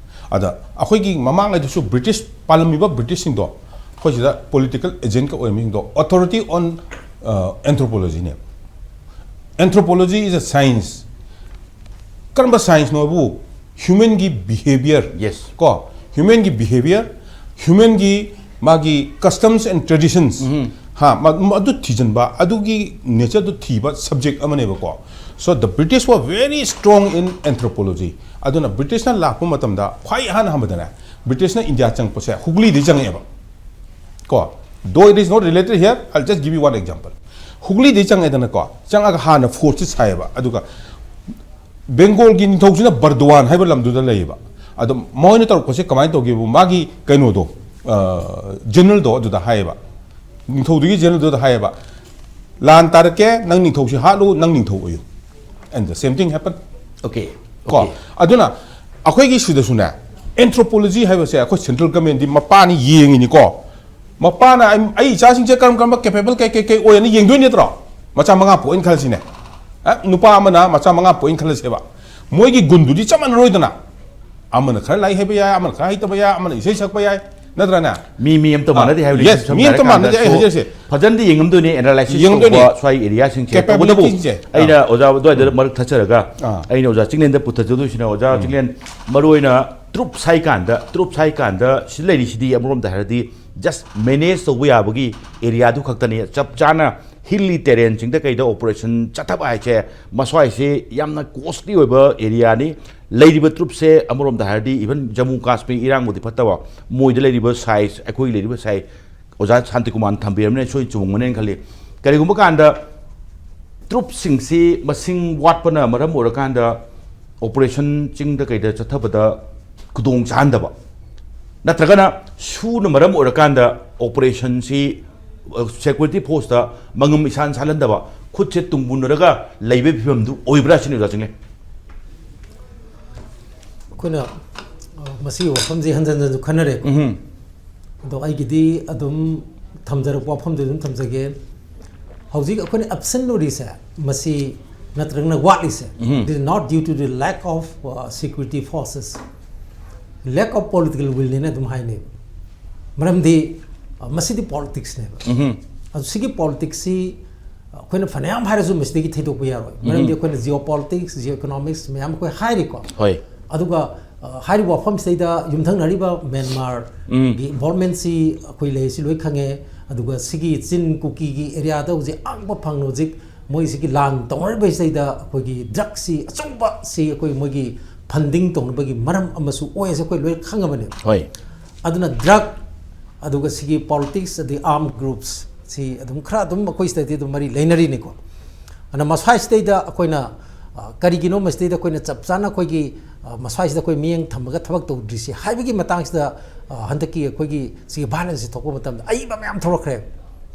ꯑꯗ ꯑꯩꯈꯣꯏꯒꯤ ꯃꯃꯥꯡꯉꯩꯗꯁꯨ British, ꯄꯥꯜꯂꯝꯃꯤꯕ Britishꯁꯤꯡꯗꯣ, ꯑꯩꯈꯣꯏ ꯁꯤꯗ political agentꯀ ꯑꯣꯏꯔꯝꯃꯤꯁꯤꯡꯗꯣ authority on anthropologyꯅꯦꯕ꯫ Anthropology is a science꯫ ꯀꯔꯝꯕ scienceꯅꯣꯕꯨ? Humanꯒꯤ behavior꯫ Yes. ꯀꯣ, humanꯒꯤ behavior, humanꯒꯤ ꯃꯥꯒꯤ customs and traditions, ꯍꯥ, ꯃ- ꯃ- ꯑꯗꯨ ꯊꯤꯖꯤꯟꯕ, ꯑꯗꯨꯒꯤ natureꯗꯨ ꯊꯤꯕ subject ꯑꯃꯅꯦꯕꯀꯣ꯫ So the British were very strong in anthropology꯫ ꯑꯗꯨꯅ Britishꯅ ꯂꯥꯛꯄ ꯃꯇꯝꯗ ꯈ꯭ꯋꯥꯏ ꯑꯍꯥꯟ ꯑꯍꯥꯟꯕꯗꯅꯦ, Britishꯅ ꯏꯟꯗꯤꯌꯥ ꯆꯪꯉꯛꯄꯁꯦ ꯍꯨꯒ꯭ꯂꯤꯗꯒꯤ ꯆꯪꯉꯛꯑꯦꯕ ꯀꯣ꯫ Though it is not related here, I'll just give you one example. ꯍꯨꯒ꯭ꯂꯤꯗꯒꯤ ꯆꯪꯉꯛꯑꯦꯗꯅꯀꯣ, ꯆꯪꯉꯒ ꯍꯥꯟꯅ fortꯁꯤ ꯁꯥꯏꯌꯦꯕ꯫ ꯑꯗꯨꯒ ꯕꯦꯡꯒꯣꯜꯒꯤ ꯅꯤꯡꯊꯧꯁꯤꯅ ꯕꯔꯗꯨꯋꯥꯟ ꯍꯥꯏꯕ ꯂꯝꯗꯨꯗ ꯂꯩꯌꯦꯕ꯫ ꯑꯗꯣ ꯃꯣꯏꯅ ꯇꯧꯔꯛꯄꯁꯦ ꯀꯃꯥꯏꯅ ꯇꯧꯒꯦꯕꯨ, ꯃꯥꯒꯤ ꯀꯩꯅꯣꯗꯣ, ꯖꯦꯅꯔꯦꯜꯗꯣ ꯑꯗꯨꯗ ꯍꯥꯏꯌꯦꯕ, ꯅꯤꯡꯊꯧꯗꯨꯒꯤ ꯖꯦꯅꯔꯦꯜꯗꯨꯗ ꯍꯥꯏꯌꯦꯕ, "ꯂꯥꯟ ꯇꯥꯔꯛꯀꯦ, ꯅꯪ ꯅꯤꯡꯊꯧꯁꯤ ꯍꯥꯠꯂꯨ, ꯅꯪ ꯅꯤꯡꯊꯧ ꯑꯣꯏꯌꯨ", and the same thing happen꯫ Okay. ꯀꯣ꯫ Okay. ꯑꯗꯨꯅ ꯑꯩꯈꯣꯏꯒꯤ ꯁꯤꯗꯁꯨꯅꯦ, anthropology ꯍꯥꯏꯕꯁꯦ ꯑꯩꯈꯣꯏ central governmentꯗꯤ ꯃꯄꯥꯅ ꯌꯦꯡꯉꯤꯅꯤꯀꯣ꯫ ꯃꯄꯥꯅ ꯑꯩ ꯑꯩ ꯏꯆꯥꯁꯤꯡꯁꯦ ꯀꯔꯝ ꯀꯔꯝꯕ capable ꯀꯩ ꯀꯩ ꯀꯩ ꯑꯣꯏꯅ ꯌꯦꯡꯗꯣꯏ ꯅꯠꯇ꯭ꯔꯣ? ꯃꯆꯥ ꯃꯉꯥ ꯄꯣꯛꯏꯅ ꯈꯜꯂꯁꯤꯅꯦ꯫ ꯑꯦ, ꯅꯨꯄꯥ ꯑꯃꯅ ꯃꯆꯥ ꯃꯉꯥ ꯄꯣꯛꯏꯅ ꯈꯜꯂꯁꯦꯕ꯫ ꯃꯣꯏꯒꯤ ꯒꯨꯟꯗꯨꯗꯤ ꯆꯞ ꯃꯥꯟꯅꯔꯣꯏꯗꯅ꯫ ꯑꯃꯅ ꯈꯔ ꯂꯥꯏꯔꯤꯛ ꯍꯩꯕ ꯌꯥꯏ, ꯑꯃꯅ ꯈꯔ ꯍꯩꯇꯕ ꯌꯥꯏ, ꯑꯃꯅ ꯏꯁꯩ ꯁꯛꯄ ꯌꯥꯏ, ꯅꯠꯇ꯭ꯔꯅꯦ? ꯃꯤ ꯃꯤ ꯑꯝꯇ ꯃꯥꯟꯅꯗꯦ ꯍꯥꯏꯕ Yes, ꯃꯤ ꯑꯝꯇ ꯃꯥꯟꯅꯗꯦ, ꯑꯩ ꯍꯥꯏꯖꯔꯤꯁꯦ꯫ ꯐꯖꯅꯗꯤ ꯌꯦꯡꯉꯝꯗꯣꯏꯅꯤ, ꯑꯦꯅꯥꯂꯥꯏꯁꯤꯁ ꯌꯦꯡꯉꯝꯗꯣꯏꯅꯤ꯫ ꯇꯧꯕ ꯁ꯭ꯋꯥꯏ ꯑꯦꯔꯤꯌꯥꯁꯤꯡꯁꯦ꯫ ꯇꯧꯕꯇꯕꯨ Capability ꯁꯦ꯫ ꯑꯩꯅ ꯑꯣꯖꯥ ꯑꯗꯨꯋꯥꯏꯗ ꯃꯔꯛ ꯊꯠꯆꯔꯒ ꯑꯥ꯫ ꯑꯩꯅ ꯑꯣꯖꯥ ꯆꯤꯡꯂꯦꯟꯗ ꯄꯨꯊꯖꯗꯣꯏꯁꯤꯅ, ꯑꯣꯖꯥ ꯆꯤꯡꯂꯦꯟ, ꯃꯔꯨꯑꯣꯏꯅ ꯇ꯭ꯔꯨꯞꯁ ꯍꯥꯏ ꯀꯥꯟꯗ, ꯇ꯭ꯔꯨꯞꯁ ꯍꯥꯏ ꯀꯥꯟꯗ ꯁꯤ ꯂꯩꯔꯤꯁꯤꯗꯤ ꯑꯃꯔꯣꯝꯗ ꯍꯥꯏꯔꯗꯤ just manage ꯇꯧꯕ ꯌꯥꯕꯒꯤ ꯑꯦꯔꯤꯌꯥꯗꯨ ꯈꯛꯇꯅꯤ꯫ ꯆꯞ ꯆꯥꯅ ꯍꯤꯜꯂꯤ ꯇꯦꯔꯦꯟꯁꯤꯡꯗ ꯀꯩꯗ ꯑꯣꯄꯔꯦꯁꯟ ꯆꯠꯊꯕ ꯍꯥꯏꯁꯦ, ꯃꯁ꯭ꯋꯥꯏꯁꯦ ꯌꯥꯝꯅ ꯀꯣꯁꯂꯤ ꯑꯣꯏꯕ ꯑꯦꯔꯤꯌꯥꯅꯤ꯫ ꯂꯩꯔꯤꯕ ꯇ꯭ꯔꯨꯞꯁꯦ ꯑꯃꯔꯣꯝꯗ ꯍꯥꯏꯔꯗꯤ, ꯏꯚꯟ ꯖꯃꯨ ꯀꯥꯁꯃꯤꯔ ꯏꯔꯥꯡꯕꯨꯗꯤ ꯐꯠꯇꯕ, ꯃꯣꯏꯗ ꯂꯩꯔꯤꯕ ꯁꯥꯏꯖ, ꯑꯩꯈꯣꯏ ꯂꯩꯔꯤꯕ ꯁꯥꯏꯖ, ꯑꯣꯖꯥ ꯁꯥꯟꯇꯤꯀꯨꯃꯥꯔꯅ ꯊꯝꯕꯤꯔꯕꯅꯤꯅ ꯁꯣꯏ ꯆꯨꯝꯃꯝꯒꯅꯦꯅ ꯈꯜꯂꯤ꯫ ꯀꯔꯤꯒꯨꯝꯕ ꯀꯥꯟꯗ ꯇ꯭ꯔꯨꯞꯁꯤꯡꯁꯤ ꯃꯁꯤꯡ ꯋꯥꯠꯄꯅ ꯃꯔꯝ ꯑꯣꯏꯔꯀꯥꯟꯗ ꯑꯣꯄꯔꯦꯁꯟ ꯆꯤꯡꯗ ꯀꯩꯗ ꯆꯠꯊꯕꯗ ꯈꯨꯗꯣꯡ ꯆꯥꯍꯟꯗꯕ, ꯅꯠꯇ꯭ꯔꯒꯅ ꯁꯨꯅ ꯃꯔꯝ ꯑꯣꯏꯔꯀꯥꯟꯗ ꯑꯣꯄꯔꯦꯁꯟꯁꯤ ꯁꯦꯀ꯭ꯌꯨꯔꯤꯇꯤ ꯐꯣꯔꯁꯇ ꯃꯉꯝ ꯏꯁꯥꯟ ꯁꯥꯜꯍꯟꯗꯕ, ꯈꯨꯠꯁꯦ ꯇꯨꯡ ꯃꯨꯟꯅꯔꯒ ꯂꯩꯕꯒꯤ ꯐꯤꯕꯝꯗꯨ ꯑꯣꯏꯕ꯭ꯔꯥ ꯁꯤꯅꯤ, ꯑꯣꯖꯥ ꯆꯤꯡꯂꯦꯟ꯫ ꯑꯩꯈꯣꯏꯅ ꯑ, ꯃꯁꯤꯒꯤ ꯋꯥꯐꯝꯁꯤ ꯍꯟꯖꯟ ꯍꯟꯖꯟꯁꯨ ꯈꯟꯅꯔꯦ꯫ ꯎꯝ꯫ ꯑꯗꯣ ꯑꯩꯒꯤꯗꯤ ꯑꯗꯨꯝ ꯊꯝꯖꯔꯛꯄ ꯋꯥꯐꯝꯗꯨ ꯑꯗꯨꯝ ꯊꯝꯖꯒꯦ꯫ ꯍꯧꯖꯤꯛ ꯑꯩꯈꯣꯏꯅ ꯑꯦꯕꯁꯦꯟ ꯑꯣꯏꯔꯤꯁꯦ, ꯃꯁꯤ ꯅꯠꯇ꯭ꯔꯒꯅ ꯋꯥꯠꯂꯤꯁꯦ, ꯎꯝ꯫ It is not due to the lack of, uh, security forces, lack of political willꯅꯦꯅ ꯑꯗꯨꯝ ꯍꯥꯏꯅꯩꯕ꯫ ꯃꯔꯝꯗꯤ ꯑ, ꯃꯁꯤꯗꯤ ꯄꯣꯂꯤꯇꯤꯛꯁꯅꯦꯕ꯫ ꯎꯝ꯫ ꯑꯗꯨ ꯁꯤꯒꯤ ꯄꯣꯂꯤꯇꯤꯛꯁꯁꯤ ꯑꯩꯈꯣꯏꯅ ꯐꯅꯌꯥꯝ ꯍꯥꯏꯔꯁꯨ ꯃꯁꯤꯗꯒꯤ ꯊꯩꯗꯣꯛꯄ ꯌꯥꯔꯣꯏ꯫ ꯃꯔꯝꯗꯤ ꯑꯩꯈꯣꯏꯅ ꯖꯤꯑꯣ ꯄꯣꯂꯤꯇꯤꯛꯁ, ꯖꯤꯑꯣ ꯏꯀꯣꯅꯣꯃꯤꯛꯁ ꯃꯌꯥꯝ ꯑꯩꯈꯣꯏ ꯍꯥꯏꯔꯤꯀꯣ꯫ ꯍꯣꯏ꯫ ꯑꯗꯨꯒ ꯑ, ꯍꯥꯏꯔꯤꯕ ꯋꯥꯐꯝꯁꯤꯗꯩꯗ ꯌꯨꯝꯊꯪꯅꯔꯤꯕ ꯃꯦꯟꯃꯥꯔꯒꯤ ꯏꯟꯚꯣꯜꯕꯃꯦꯟꯁꯤ ꯑꯩꯈꯣꯏ ꯂꯩꯔꯤꯁꯤ ꯂꯣꯏ ꯈꯪꯉꯦ꯫ ꯑꯗꯨꯒ ꯁꯤꯒꯤ ꯆꯤꯟ ꯀꯨꯀꯤꯒꯤ ꯑꯦꯔꯤꯌꯥꯗ ꯍꯧꯖꯤꯛ ꯑꯉꯛꯄ ꯐꯪꯅ ꯍꯧꯖꯤꯛ ꯃꯣꯏꯁꯤꯒꯤ ꯂꯥꯟ ꯇꯧꯅꯔꯤꯕꯁꯤꯗꯩꯗ ꯑꯩꯈꯣꯏꯒꯤ ꯗ꯭ꯔꯛꯁꯤ ꯑꯆꯧꯕ ꯁꯤ ꯑꯩꯈꯣꯏ ꯃꯣꯏꯒꯤ ꯐꯟꯗꯤꯡ ꯇꯧꯅꯕꯒꯤ ꯃꯔꯝ ꯑꯃꯁꯨ ꯑꯣꯏ ꯍꯥꯏꯁꯦ ꯑꯩꯈꯣꯏ ꯂꯣꯏ ꯈꯪꯉꯕꯅꯦꯕ꯫ ꯍꯣꯏ꯫ ꯑꯗꯨꯅ ꯗ꯭ꯔꯛ, ꯑꯗꯨꯒ ꯁꯤꯒꯤ ꯄꯣꯂꯤꯇꯤꯛꯁ ꯑꯗꯩ ꯑꯥꯔꯝ ꯒ꯭ꯔꯨꯞꯁ ꯁꯤ ꯑꯗꯨꯝ ꯈꯔ ꯑꯗꯨꯝ ꯑꯩꯈꯣꯏ ꯁꯤꯗꯗꯤ ꯑꯗꯨꯝ ꯃꯔꯤ ꯂꯩꯅꯔꯤꯅꯤꯀꯣ꯫ ꯑꯗꯨꯅ ꯃꯁ꯭ꯋꯥꯏꯁꯤꯗꯩꯗ ꯑꯩꯈꯣꯏꯅ, ꯑ, ꯀꯔꯤꯒꯤꯅꯣ ꯃꯁꯤꯗꯩꯗ ꯑꯩꯈꯣꯏꯅ ꯆꯞ ꯆꯥꯅ ꯑꯩꯈꯣꯏꯒꯤ, ꯑ, ꯃꯁ꯭ꯋꯥꯏꯁꯤꯗ ꯑꯩꯈꯣꯏ ꯃꯤꯠꯌꯦꯡ ꯊꯝꯃꯒ ꯊꯕꯛ ꯇꯧꯗ꯭ꯔꯤꯁꯤ ꯍꯥꯏꯕꯒꯤ ꯃꯇꯥꯡꯁꯤꯗ, ꯑ, ꯍꯟꯗꯛꯀꯤ ꯑꯩꯈꯣꯏꯒꯤ ꯁꯤꯒꯤ ꯚꯥꯏꯑꯣꯂꯦꯟꯁꯁꯤ ꯊꯣꯛꯄ ꯃꯇꯝꯗ ꯑꯏꯕ ꯃꯌꯥꯝ ꯊꯣꯛꯂꯛꯈ꯭ꯔꯦ꯫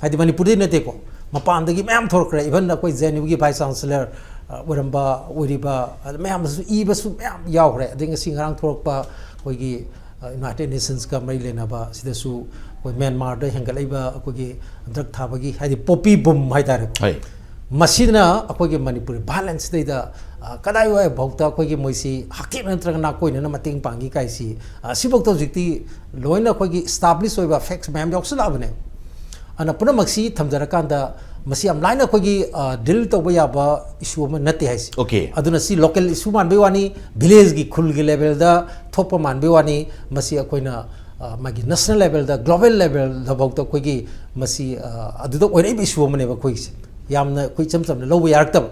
ꯍꯥꯏꯗꯤ ꯃꯅꯤꯄꯨꯔꯗꯩ ꯅꯠꯇꯦꯀꯣ, ꯃꯄꯥꯟꯗꯒꯤ ꯃꯌꯥꯝ ꯊꯣꯛꯂꯛꯈ꯭ꯔꯦ꯫ ꯏꯚꯟ ꯑꯩꯈꯣꯏ ꯖꯦ ꯑꯦꯟ ꯌꯨꯒꯤ ꯚꯥꯏꯁ ꯆꯥꯟꯁꯦꯂꯔ, ꯑ, ꯑꯣꯏꯔꯝꯕ, ꯑꯣꯏꯔꯤꯕ, ꯑꯗꯨ ꯃꯌꯥꯝꯗꯁꯨ ꯏꯕꯁꯨ ꯃꯌꯥꯝ ꯌꯥꯎꯈ꯭ꯔꯦ꯫ ꯑꯗꯩ ꯉꯁꯤ ꯉꯔꯥꯡ ꯊꯣꯛꯂꯛꯄ ꯑꯩꯈꯣꯏꯒꯤ, ꯑ, ꯌꯨꯅꯥꯏꯇꯦꯗ ꯅꯦꯁꯟꯁꯀ ꯃꯔꯤ ꯂꯩꯅꯕ ꯁꯤꯗꯁꯨ ꯑꯩꯈꯣꯏ ꯃ꯭ꯌꯥꯟꯃꯥꯔꯗ ꯍꯦꯟꯒꯠꯂꯛꯏꯕ ꯑꯩꯈꯣꯏꯒꯤ ꯗ꯭ꯔꯛ ꯊꯥꯕꯒꯤ, ꯍꯥꯏꯗꯤ ꯄꯣꯄꯤ ꯕꯨꯝ ꯍꯥꯏꯇꯥꯔꯦꯀꯣ꯫ ꯍꯣꯏ꯫ ꯃꯁꯤꯅ ꯑꯩꯈꯣꯏꯒꯤ ꯃꯅꯤꯄꯨꯔꯤ ꯚꯥꯏꯑꯣꯂꯦꯟꯁꯁꯤꯗꯩꯗ, ꯑ, ꯀꯗꯥꯏꯋꯥꯏꯐꯥꯎꯗ ꯑꯩꯈꯣꯏꯒꯤ ꯃꯣꯏꯁꯤ ꯍꯛꯊꯦꯡꯅꯅ ꯅꯠꯇ꯭ꯔꯒ ꯅꯥꯀꯣꯏꯅꯅ ꯃꯇꯦꯡ ꯄꯥꯡꯈꯤ ꯀꯥꯏꯁꯤ, ꯑ, ꯁꯤꯐꯥꯎꯗ ꯍꯧꯖꯤꯛꯇꯤ ꯂꯣꯏꯅ ꯑꯩꯈꯣꯏꯒꯤ ꯏꯁꯇꯥꯕ꯭ꯂꯤꯁ ꯑꯣꯏꯕ ꯐꯦꯛꯁ ꯃꯌꯥꯝ ꯌꯥꯎꯁꯜꯂꯛꯑꯕꯅꯦ꯫ ꯑꯗꯨꯅ ꯄꯨꯝꯅꯃꯛꯁꯤ ꯊꯝꯖꯔꯀꯥꯟꯗ ꯃꯁꯤ ꯌꯥꯝ ꯂꯥꯏꯅ ꯑꯩꯈꯣꯏꯒꯤ, ꯑ, ꯗꯤꯜ ꯇꯧꯕ ꯌꯥꯕ ꯏꯁꯨ ꯑꯃ ꯅꯠꯇꯦ ꯍꯥꯏꯁꯦ꯫ Okay. ꯑꯗꯨꯅ ꯁꯤ ꯂꯣꯀꯦꯜ ꯏꯁꯨ ꯃꯥꯟꯕꯩ ꯋꯥꯅꯤ, ꯚꯤꯂꯦꯖꯀꯤ, ꯈꯨꯜꯒꯤ ꯂꯦꯚꯦꯜꯗ ꯊꯣꯛꯄ ꯃꯥꯟꯕꯩ ꯋꯥꯅꯤ, ꯃꯁꯤ ꯑꯩꯈꯣꯏꯅ, ꯑ, ꯃꯥꯒꯤ ꯅꯦꯁꯅꯦꯜ ꯂꯦꯚꯦꯜꯗ, ꯒ꯭ꯂꯣꯕꯦꯜ ꯂꯦꯚꯦꯜꯗꯐꯥꯎꯗ ꯑꯩꯈꯣꯏꯒꯤ ꯃꯁꯤ, ꯑ, ꯑꯗꯨꯗ ꯑꯣꯏꯔꯛꯏꯕ ꯏꯁꯨ ꯑꯃꯅꯦꯕ ꯑꯩꯈꯣꯏꯒꯤꯁꯦ꯫ ꯌꯥꯝꯅ ꯑꯩꯈꯣꯏ ꯏꯆꯝ ꯆꯝꯅ ꯂꯧꯕ ꯌꯥꯔꯛꯇꯕ꯫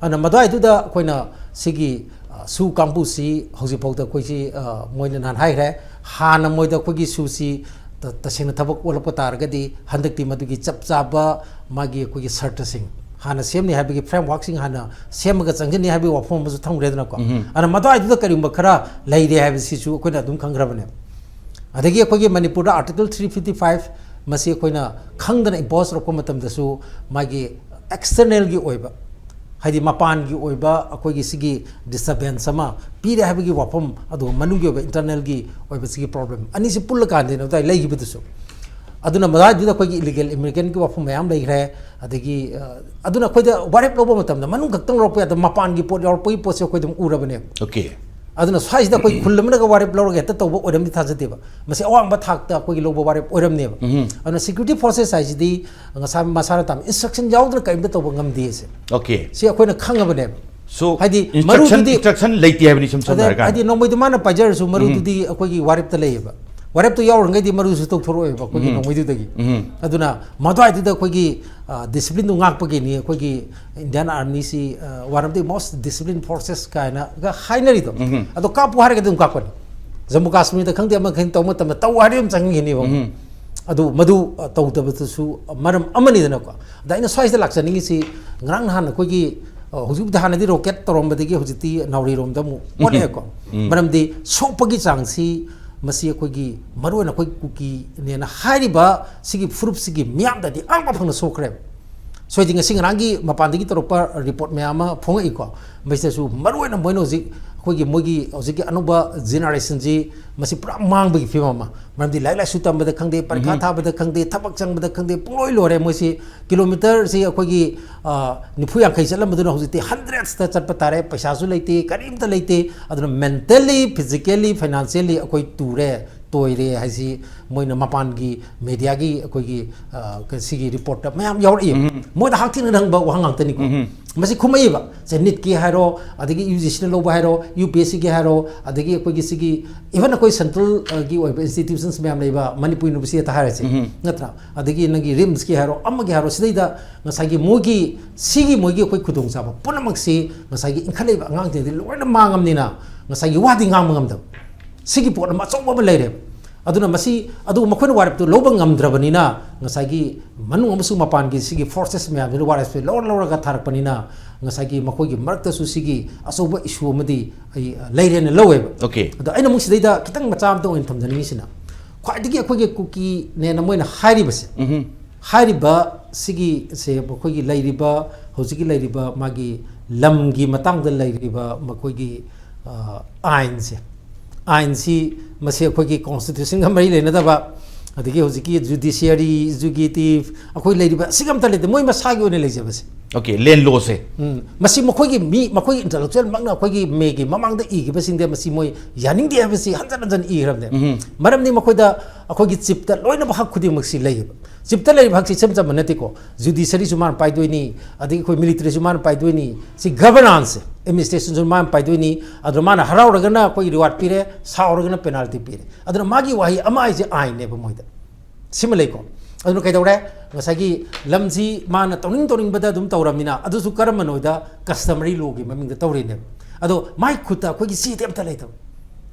ꯑꯗꯨꯅ ꯃꯗꯨꯋꯥꯏꯗꯨꯗ ꯑꯩꯈꯣꯏꯅ ꯁꯤꯒꯤ, ꯑ, ꯁꯨ ꯀꯥꯡꯕꯨꯁꯤ ꯍꯧꯖꯤꯛꯐꯥꯎꯗ ꯑꯩꯈꯣꯏꯁꯤ, ꯑ, ꯃꯣꯏꯅ ꯅꯍꯥꯟ ꯍꯥꯏꯈ꯭ꯔꯦ, ꯍꯥꯟꯅ ꯃꯣꯏꯗ ꯑꯩꯈꯣꯏꯒꯤ ꯁꯨꯁꯤ ꯇ-, ꯇꯁꯦꯡꯅ ꯊꯕꯛ ꯑꯣꯜꯂꯛꯄ ꯇꯥꯔꯒꯗꯤ ꯍꯟꯗꯛꯇꯤ ꯃꯗꯨꯒꯤ ꯆꯞ ꯆꯥꯕ ꯃꯥꯒꯤ ꯑꯩꯈꯣꯏꯒꯤ ꯁꯔꯇꯁꯤꯡ ꯍꯥꯟꯅ ꯁꯦꯝꯅꯤ ꯍꯥꯏꯕꯒꯤ ꯐ꯭ꯔꯦꯝꯋꯥꯔꯛꯁꯤꯡ ꯍꯥꯟꯅ ꯁꯦꯝꯃꯒ ꯆꯪꯁꯤꯟꯅꯤ ꯍꯥꯏꯕꯒꯤ ꯋꯥꯐꯝ ꯑꯃꯁꯨ ꯊꯝꯈ꯭ꯔꯦꯗꯅꯀꯣ꯫ ꯑꯗꯨꯅ ꯃꯗꯨꯋꯥꯏꯗꯨꯗ ꯀꯔꯤꯒꯨꯝꯕ ꯈꯔ ꯂꯩꯔꯦ ꯍꯥꯏꯕꯁꯤꯁꯨ ꯑꯩꯈꯣꯏꯅ ꯑꯗꯨꯝ ꯈꯪꯈ꯭ꯔꯕꯅꯦ꯫ ꯑꯗꯒꯤ ꯑꯩꯈꯣꯏꯒꯤ ꯃꯅꯤꯄꯨꯔꯗ Article three fifty five ꯃꯁꯤ ꯑꯩꯈꯣꯏꯅ ꯈꯪꯗꯅ ꯏꯝꯄꯣꯁ ꯇꯧꯔꯛꯄ ꯃꯇꯝꯗꯁꯨ ꯃꯥꯒꯤ ꯑꯦꯛꯁꯇꯔꯅꯦꯜꯒꯤ ꯑꯣꯏꯕ, ꯍꯥꯏꯗꯤ ꯃꯄꯥꯟꯒꯤ ꯑꯣꯏꯕ ꯑꯩꯈꯣꯏꯒꯤ ꯁꯤꯒꯤ ꯗꯤꯁꯇꯔꯕꯦꯟꯁ ꯑꯃ ꯄꯤꯔꯦ ꯍꯥꯏꯕꯒꯤ ꯋꯥꯐꯝ, ꯑꯗꯨꯒ ꯃꯅꯨꯡꯒꯤ ꯑꯣꯏꯕ ꯏꯟꯇꯔꯅꯦꯜꯒꯤ ꯑꯣꯏꯕ ꯁꯤꯒꯤ ꯄ꯭ꯔꯣꯕ꯭ꯂꯦꯝ ꯑꯅꯤꯁꯤ ꯄꯨꯜꯂꯀꯥꯟꯗꯅꯦ ꯑꯗꯨꯋꯥꯏ ꯂꯩꯈꯤꯕꯗꯨꯁꯨ꯫ ꯑꯗꯨꯅ ꯃꯗꯥꯏꯗꯨꯗ ꯑꯩꯈꯣꯏꯒꯤ ꯏꯂꯤꯒꯦꯜ ꯏꯃꯤꯒ꯭ꯔꯦꯟꯒꯤ ꯋꯥꯐꯝ ꯃꯌꯥꯝ ꯂꯩꯈ꯭ꯔꯦ꯫ ꯑꯗꯒꯤ, ꯑ, ꯑꯗꯨꯅ ꯑꯩꯈꯣꯏꯗ ꯋꯥꯔꯦꯞ ꯂꯧꯕ ꯃꯇꯝꯗ ꯃꯅꯨꯡ ꯈꯛꯇꯪ ꯂꯧꯔꯛꯄ ꯌꯥꯗꯕ, ꯃꯄꯥꯟꯒꯤ ꯄꯣꯠ ꯌꯥꯎꯔꯛꯄꯒꯤ ꯄꯣꯠꯁꯦ ꯑꯩꯈꯣꯏ ꯑꯗꯨꯝ ꯎꯔꯕꯅꯦꯕ꯫ Okay. ꯑꯗꯨꯅ ꯁ꯭ꯋꯥꯏꯁꯤꯗ ꯑꯩꯈꯣꯏ ꯈꯨꯜ ꯑꯃꯅꯒ ꯋꯥꯔꯦꯞ ꯂꯧꯔꯒ ꯍꯦꯛꯇ ꯇꯧꯕ ꯑꯣꯏꯔꯝꯗꯤ ꯊꯥꯖꯗꯦꯕ꯫ ꯃꯁꯤ ꯑꯋꯥꯡꯕ ꯊꯥꯛꯇ ꯑꯩꯈꯣꯏꯒꯤ ꯂꯧꯕ ꯋꯥꯔꯦꯞ ꯑꯣꯏꯔꯝꯅꯦꯕ꯫ ꯑꯗꯨꯅ ꯁꯦꯀ꯭ꯌꯨꯔꯤꯇꯤ ꯐꯣꯔꯁꯦꯁ ꯍꯥꯏꯁꯤꯗꯤ ꯉꯁꯥꯏ ꯃꯁꯥꯅ ꯇꯥꯕ ꯏꯟꯁꯇ꯭ꯔꯛꯁꯟ ꯌꯥꯎꯗꯅ ꯀꯔꯤꯝꯇ ꯇꯧꯕ ꯉꯝꯗꯦ ꯁꯦ꯫ Okay. ꯁꯤ ꯑꯩꯈꯣꯏꯅ ꯈꯪꯉꯕꯅꯦꯕ꯫ So, ꯍꯥꯏꯗꯤ instruction, ꯃꯔꯨꯗꯨꯗꯤ instruction ꯂꯩꯇꯦ ꯍꯥꯏꯕꯅꯤ ꯁꯨꯝ ꯁꯝꯅ ꯑꯗ ꯍꯥꯏꯔꯀꯥꯟꯗ꯫ ꯍꯥꯏꯗꯤ ꯅꯣꯡꯃꯩꯗꯨ ꯃꯥꯅ ꯄꯥꯏꯖꯔꯁꯨ ꯃꯔꯨꯗꯨꯗꯤ ꯑꯩꯈꯣꯏꯒꯤ ꯋꯥꯔꯦꯞꯇ ꯂꯩꯌꯦꯕ꯫ ꯋꯥꯔꯦꯞꯇꯨ ꯌꯥꯎꯔꯤꯉꯩꯗꯤ ꯃꯔꯨꯁꯨ ꯇꯧꯊꯣꯔꯛꯑꯣꯏꯕ ꯑꯩꯈꯣꯏꯒꯤ ꯅꯣꯡꯃꯩꯗꯨꯗꯒꯤ꯫ ꯑꯗꯨꯅ ꯃꯗꯨꯋꯥꯏꯗꯨꯗ ꯑꯩꯈꯣꯏꯒꯤ, ꯑ, ꯗꯤꯁꯤꯄ꯭ꯂꯤꯟꯗꯨ ꯉꯥꯛꯄꯒꯤꯅꯤ ꯑꯩꯈꯣꯏꯒꯤ Indian Armyꯁꯤ, ꯑ, one of the most disciplined forces ꯀꯥꯏꯅꯒ ꯍꯥꯏꯅꯔꯤꯗꯣ꯫ ꯑꯗꯣ ꯀꯥꯞꯄꯨ ꯍꯥꯏꯔꯒꯗꯤ ꯑꯗꯨꯝ ꯀꯥꯞꯄꯅꯤ꯫ ꯖꯝꯃꯨ ꯀꯥꯁꯃꯤꯔꯗ ꯈꯪꯗꯦ, ꯑꯃ ꯈꯪꯗꯦ, ꯇꯧꯕ ꯃꯇꯝꯗ ꯇꯧ ꯍꯥꯏꯔꯗꯤ ꯑꯗꯨꯝ ꯆꯪꯍꯟꯈꯤꯅꯦꯕ꯫ ꯑꯗꯨ ꯃꯗꯨ, ꯑ, ꯇꯧꯗꯕꯗꯨꯁꯨ ꯃꯔꯝ ꯑꯃꯅꯤꯗꯅꯀꯣ꯫ ꯑꯗ ꯑꯩꯅ ꯁ꯭ꯋꯥꯏꯁꯤꯗ ꯂꯥꯛꯆꯅꯤꯡꯉꯤꯁꯤ, ꯉꯔꯥꯡ ꯅꯍꯥꯟ ꯑꯩꯈꯣꯏꯒꯤ, ꯑ, ꯍꯧꯖꯤꯛ ꯍꯥꯟꯅꯗꯤ ꯔꯣꯀꯦꯠ ꯇꯧꯔꯝꯕꯗꯒꯤ ꯍꯧꯖꯤꯛꯇꯤ ꯅꯥꯎꯔꯤꯔꯣꯝꯗ ꯑꯃꯨꯛ ꯑꯣꯜꯂꯛꯑꯦꯀꯣ꯫ ꯃꯔꯝꯗꯤ ꯁꯣꯛꯄꯒꯤ ꯆꯥꯡꯁꯤ ꯃꯁꯤ ꯑꯩꯈꯣꯏꯒꯤ ꯃꯔꯨꯑꯣꯏꯅ ꯑꯩꯈꯣꯏ ꯀꯨꯀꯤꯅꯦꯅ ꯍꯥꯏꯔꯤꯕ ꯁꯤꯒꯤ ꯐꯨꯔꯨꯞꯁꯤꯒꯤ ꯃꯤꯌꯥꯝꯗꯗꯤ ꯑꯉꯛꯄ ꯐꯪꯅ ꯁꯣꯛꯈ꯭ꯔꯦꯕ꯫ ꯁꯣꯏꯗꯤ ꯉꯁꯤ ꯉꯔꯥꯡꯒꯤ ꯃꯄꯥꯟꯗꯒꯤ ꯇꯧꯔꯛꯄ ꯔꯤꯄꯣꯔꯠ ꯃꯌꯥꯝ ꯑꯃ ꯐꯣꯡꯉꯛꯏꯀꯣ꯫ ꯃꯁꯤꯗꯁꯨ ꯃꯔꯨꯑꯣꯏꯅ ꯃꯣꯏꯅ ꯍꯧꯖꯤꯛ ꯑꯩꯈꯣꯏꯒꯤ ꯃꯣꯏꯒꯤ ꯍꯧꯖꯤꯛꯀꯤ ꯑꯅꯧꯕ ꯖꯦꯅꯦꯔꯦꯁꯟꯁꯤ ꯃꯁꯤ ꯄꯨꯔꯥ ꯃꯥꯡꯕꯒꯤ ꯐꯤꯕꯝ ꯑꯃ꯫ ꯃꯔꯝꯗꯤ ꯂꯥꯏꯔꯤꯛ ꯂꯥꯏꯁꯨ ꯇꯝꯕꯗ ꯈꯪꯗꯦ, ꯄꯔꯤꯈꯥ ꯎꯝ꯫ ꯊꯥꯕꯗ ꯈꯪꯗꯦ, ꯊꯕꯛ ꯆꯪꯕꯗ ꯈꯪꯗꯦ, ꯄꯨꯡꯂꯣꯏ ꯂꯣꯏꯔꯦ꯫ ꯃꯣꯏꯁꯤ ꯀꯤꯂꯣꯃꯤꯇꯔꯁꯤ ꯑꯩꯈꯣꯏꯒꯤ, ꯑ, ꯅꯤꯐꯨ ꯌꯥꯡꯈꯩ ꯆꯠꯂꯝꯕꯗꯨꯅ ꯍꯧꯖꯤꯛꯇꯤ ꯍꯟꯗ꯭ꯔꯦꯠꯁꯇ ꯆꯠꯄ ꯇꯥꯔꯦ꯫ ꯄꯩꯁꯥꯁꯨ ꯂꯩꯇꯦ, ꯀꯔꯤꯝꯇ ꯂꯩꯇꯦ꯫ ꯑꯗꯨꯅ mentally, physically, financially ꯑꯩꯈꯣꯏ ꯇꯨꯔꯦ, ꯇꯣꯏꯔꯦ ꯍꯥꯏꯁꯤ ꯃꯣꯏꯅ ꯃꯄꯥꯟꯒꯤ ꯃꯦꯗꯤꯌꯥꯒꯤ ꯑꯩꯈꯣꯏꯒꯤ, ꯑ, ꯁꯤꯒꯤ ꯔꯤꯄꯣꯔꯠꯇ ꯃꯌꯥꯝ ꯌꯥꯎꯔꯛꯏ꯫ ꯎꯝ꯫ ꯃꯣꯏꯗ ꯍꯛꯊꯦꯡꯅꯅ ꯍꯪꯕ ꯋꯥꯍꯪ ꯉꯥꯛꯇꯅꯤꯀꯣ꯫ ꯎꯝ꯫ ꯃꯁꯤ ꯈꯨꯝꯃꯛꯏꯕ꯫ ꯁꯦ, ꯅꯤꯠꯀꯤ ꯍꯥꯏꯔꯣ, ꯑꯗꯒꯤ ꯌꯨ ꯖꯤ ꯁꯤꯅ ꯂꯧꯕ ꯍꯥꯏꯔꯣ, ꯌꯨ ꯄꯤ ꯑꯦꯁ ꯁꯤꯒꯤ ꯍꯥꯏꯔꯣ, ꯑꯗꯒꯤ ꯑꯩꯈꯣꯏꯒꯤ ꯁꯤꯒꯤ, even ꯑꯩꯈꯣꯏ ꯁꯦꯟꯇ꯭ꯔꯦꯜꯒꯤ ꯑꯣꯏꯕ institutions ꯃꯌꯥꯝ ꯂꯩꯕ, ꯃꯅꯤꯄꯨꯔ ꯌꯨꯅꯤꯚꯔꯁꯤꯇꯤꯗ ꯍꯥꯏꯔꯁꯦ, ꯎꯝ꯫ ꯅꯠꯇ꯭ꯔꯥ? ꯑꯗꯒꯤ ꯅꯪꯒꯤ ꯔꯤꯝꯁꯀꯤ ꯍꯥꯏꯔꯣ, ꯑꯃꯒꯤ ꯍꯥꯏꯔꯣ, ꯁꯤꯗꯩꯗ ꯉꯁꯥꯏꯒꯤ ꯃꯣꯏꯒꯤ, ꯁꯤꯒꯤ ꯃꯣꯏꯒꯤ ꯑꯩꯈꯣꯏ ꯈꯨꯗꯣꯡꯆꯥꯕ ꯄꯨꯝꯅꯃꯛꯁꯤ ꯉꯁꯥꯏꯒꯤ ꯏꯟꯈꯠꯂꯛꯏꯕ ꯑꯉꯥꯡꯁꯤꯡꯗꯤ ꯂꯣꯏꯅ ꯃꯥꯡꯉꯝꯅꯤꯅ ꯉꯁꯥꯏꯒꯤ ꯋꯥꯗꯤ ꯉꯥꯡꯕ ꯉꯝꯗꯕ꯫ ꯁꯤꯒꯤ ꯄꯣꯠ ꯑꯃ ꯑꯆꯧꯕ ꯑꯃ ꯂꯩꯔꯦꯕ꯫ ꯑꯗꯨꯅ ꯃꯁꯤ, ꯑꯗꯨ ꯃꯈꯣꯏꯅ ꯋꯥꯔꯦꯞꯇꯨ ꯂꯧꯕ ꯉꯝꯗ꯭ꯔꯕꯅꯤꯅ, ꯉꯁꯥꯏꯒꯤ ꯃꯅꯨꯡ ꯑꯃꯁꯨꯡ ꯃꯄꯥꯟꯒꯤ ꯁꯤꯒꯤ forces ꯃꯌꯥꯝꯁꯤꯅ ꯋꯥꯔꯦꯞꯁꯦ ꯂꯧꯔ ꯂꯧꯔꯒ ꯊꯥꯔꯛꯄꯅꯤꯅ, ꯉꯁꯥꯏꯒꯤ ꯃꯈꯣꯏꯒꯤ ꯃꯔꯛꯇꯁꯨ ꯁꯤꯒꯤ ꯑꯆꯧꯕ issue ꯑꯃꯗꯤ ꯑꯩ ꯂꯩꯔꯦꯅ ꯂꯧꯋꯦꯕ꯫ Okay꯫ ꯑꯗꯣ ꯑꯩꯅ ꯑꯃꯨꯛ ꯁꯤꯗꯩꯗ ꯈꯤꯇꯪ ꯃꯆꯥ ꯑꯝꯇ ꯑꯣꯏꯅ ꯊꯝꯖꯅꯤꯡꯉꯤꯁꯤꯅ, ꯈ꯭ꯋꯥꯏꯗꯒꯤ ꯑꯩꯈꯣꯏꯒꯤ ꯀꯨꯀꯤꯅꯦꯅ ꯃꯣꯏꯅ ꯍꯥꯏꯔꯤꯕꯁꯦ, ꯎꯝꯍꯨꯝ꯫ ꯍꯥꯏꯔꯤꯕ ꯁꯤꯒꯤꯁꯦ ꯃꯈꯣꯏꯒꯤ ꯂꯩꯔꯤꯕ, ꯍꯧꯖꯤꯛꯀꯤ ꯂꯩꯔꯤꯕ ꯃꯥꯒꯤ ꯂꯝꯒꯤ ꯃꯇꯥꯡꯗ ꯂꯩꯔꯤꯕ ꯃꯈꯣꯏꯒꯤ, ꯑ, ꯑꯥꯏꯟꯁꯦ, ꯑꯥꯏꯟꯁꯤ ꯃꯁꯤ ꯑꯩꯈꯣꯏꯒꯤ constitutionꯒ ꯃꯔꯤ ꯂꯩꯅꯗꯕ, ꯑꯗꯒꯤ ꯍꯧꯖꯤꯛꯀꯤ judiciary, executive, ꯑꯩꯈꯣꯏ ꯂꯩꯔꯤꯕ ꯑꯁꯤꯒ ꯑꯝꯇ ꯂꯩꯇꯦ, ꯃꯣꯏ ꯃꯁꯥꯒꯤ ꯑꯣꯏꯅ ꯂꯩꯖꯕꯁꯦ꯫ Okay, land lawꯁꯦ꯫ ꯎꯝ, ꯃꯁꯤ ꯃꯈꯣꯏꯒꯤ ꯃꯤ, ꯃꯈꯣꯏ intellectualꯃꯛꯅ ꯑꯩꯈꯣꯏꯒꯤ ꯃꯦꯒꯤ ꯃꯃꯥꯡꯗ ꯏꯈꯤꯕꯁꯤꯡꯗ ꯃꯁꯤ ꯃꯣꯏ ꯌꯥꯅꯤꯡꯗꯦ ꯍꯥꯏꯕꯁꯤ ꯍꯟꯖꯟ ꯍꯟꯖꯟ ꯏꯈ꯭ꯔꯕꯅꯦ꯫ ꯎꯝꯍꯨꯝ꯫ ꯃꯔꯝꯗꯤ ꯃꯈꯣꯏꯗ ꯑꯩꯈꯣꯏꯒꯤ chiefꯇ ꯂꯣꯏꯅꯃꯛ ꯍꯛ ꯈꯨꯗꯤꯡꯃꯛꯁꯤ ꯂꯩꯌꯦꯕ꯫ Chiefꯇ ꯂꯩꯔꯤꯕ ꯍꯛꯁꯤ ꯏꯆꯝ ꯆꯝꯕ ꯅꯠꯇꯦꯀꯣ꯫ Judiciaryꯁꯨ ꯃꯥꯅ ꯄꯥꯏꯗꯣꯏꯅꯤ, ꯑꯗꯒꯤ ꯑꯩꯈꯣꯏ militaryꯁꯨ ꯃꯥꯅ ꯄꯥꯏꯗꯣꯏꯅꯤ, ꯁꯤ governance, administrationꯁꯨ ꯃꯥꯅ ꯄꯥꯏꯗꯣꯏꯅꯤ꯫ ꯑꯗꯨꯅ ꯃꯥꯅ ꯍꯔꯥꯎꯔꯒꯅ ꯑꯩꯈꯣꯏꯒꯤ reward ꯄꯤꯔꯦ, ꯁꯥꯎꯔꯒꯅ penalty ꯄꯤꯔꯦ꯫ ꯑꯗꯨꯅ ꯃꯥꯒꯤ ꯋꯥꯍꯩ ꯑꯃ ꯍꯥꯏꯁꯦ ꯑꯥꯏꯟꯅꯦꯕ ꯃꯣꯏꯗ꯫ ꯁꯤꯃ ꯂꯩꯀꯣ꯫ ꯑꯗꯨꯅ ꯀꯩꯗꯧꯔꯦ? ꯉꯁꯥꯏꯒꯤ ꯂꯝꯁꯤ ꯃꯥꯅ ꯇꯧꯅꯤꯡ ꯇꯧꯅꯤꯡꯕꯗ ꯑꯗꯨꯝ ꯇꯧꯔꯝꯅꯤꯅ, ꯑꯗꯨꯁꯨ ꯀꯔꯝꯕꯅꯣꯗ customary lawꯒꯤ ꯃꯃꯤꯡꯗ ꯇꯧꯔꯤꯅꯦꯕ꯫ ꯑꯗꯣ ꯃꯥꯏ ꯈꯨꯠꯇ ꯑꯩꯈꯣꯏꯒꯤ ꯆꯦꯗꯤ ꯑꯝꯇ ꯂꯩꯇꯕ꯫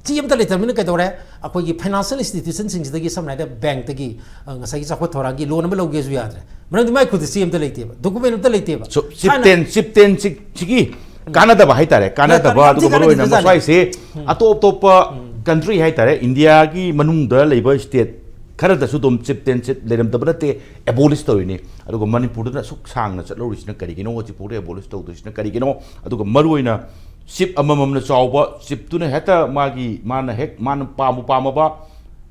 ꯆꯦ ꯑꯝꯇ ꯂꯩꯇꯕꯅꯤꯅ ꯀꯩꯗꯧꯔꯦ? ꯑꯩꯈꯣꯏꯒꯤ financial institutionꯁꯤꯡꯁꯤꯗꯒꯤ, ꯁꯝꯅ ꯍꯥꯏꯔꯕꯗ bankꯇꯒꯤ, ꯑ, ꯉꯁꯥꯏꯒꯤ ꯆꯥꯎꯈꯠ ꯊꯧꯔꯥꯡꯒꯤ loan ꯑꯃ ꯂꯧꯒꯦꯁꯨ ꯌꯥꯗ꯭ꯔꯦ꯫ ꯃꯔꯝꯗꯤ ꯃꯥꯏ ꯈꯨꯠꯇ ꯆꯦ ꯑꯝꯇ ꯂꯩꯇꯦꯕ, document ꯑꯝꯇ ꯂꯩꯇꯦꯕ꯫ So, ꯊꯥꯏꯅ ꯆꯤꯞꯇꯦꯟ, ꯆꯤꯞꯇꯦꯟ ꯁꯤ-, ꯁꯤꯒꯤ ꯀꯥꯟꯅꯗꯕ ꯍꯥꯏꯇꯥꯔꯦ, ꯀꯥꯟꯅꯗꯕ, ꯌꯥꯝ ꯊꯤ ꯑꯗꯨꯒ ꯃꯔꯨ ꯑꯣꯏꯅ ꯀꯥꯟꯅꯗꯕꯖꯥꯠꯅꯤ꯫ ꯃꯁ꯭ꯋꯥꯏꯁꯦ ꯎꯝ꯫ ꯑꯇꯣꯞ ꯑꯇꯣꯞꯄ ꯎꯝ꯫ Country ꯍꯥꯏꯇꯥꯔꯦ, ꯏꯟꯗꯤꯌꯥꯒꯤ ꯃꯅꯨꯡꯗ ꯂꯩꯕ state ꯈꯔꯗꯁꯨ ꯑꯗꯨꯝ ꯆꯤꯞꯇꯦꯟꯁꯤꯞ ꯂꯩꯔꯝꯗꯕ ꯅꯠꯇꯦ, abolish ꯇꯧꯔꯤꯅꯤ꯫ ꯑꯗꯨꯒ ꯃꯅꯤꯄꯨꯔꯗꯅ ꯑꯁꯨꯛ ꯁꯥꯡꯅ ꯆꯠꯍꯧꯔꯤꯁꯤꯅ ꯀꯔꯤꯒꯤꯅꯣ? ꯍꯧꯖꯤꯛꯐꯥꯎꯗ abolish ꯇꯧꯗꯣꯏꯁꯤꯅ ꯀꯔꯤꯒꯤꯅꯣ? ꯑꯗꯨꯒ ꯃꯔꯨ ꯑꯣꯏꯅ ꯆꯤꯞ ꯑꯃꯃꯝꯅ ꯆꯥꯎꯕ, ꯆꯤꯞꯇꯨꯅ ꯍꯦꯛꯇ ꯃꯥꯒꯤ, ꯃꯥꯅ ꯍꯦꯛ, ꯃꯥꯅ ꯄꯥꯝꯕꯨ ꯄꯥꯝꯃꯕ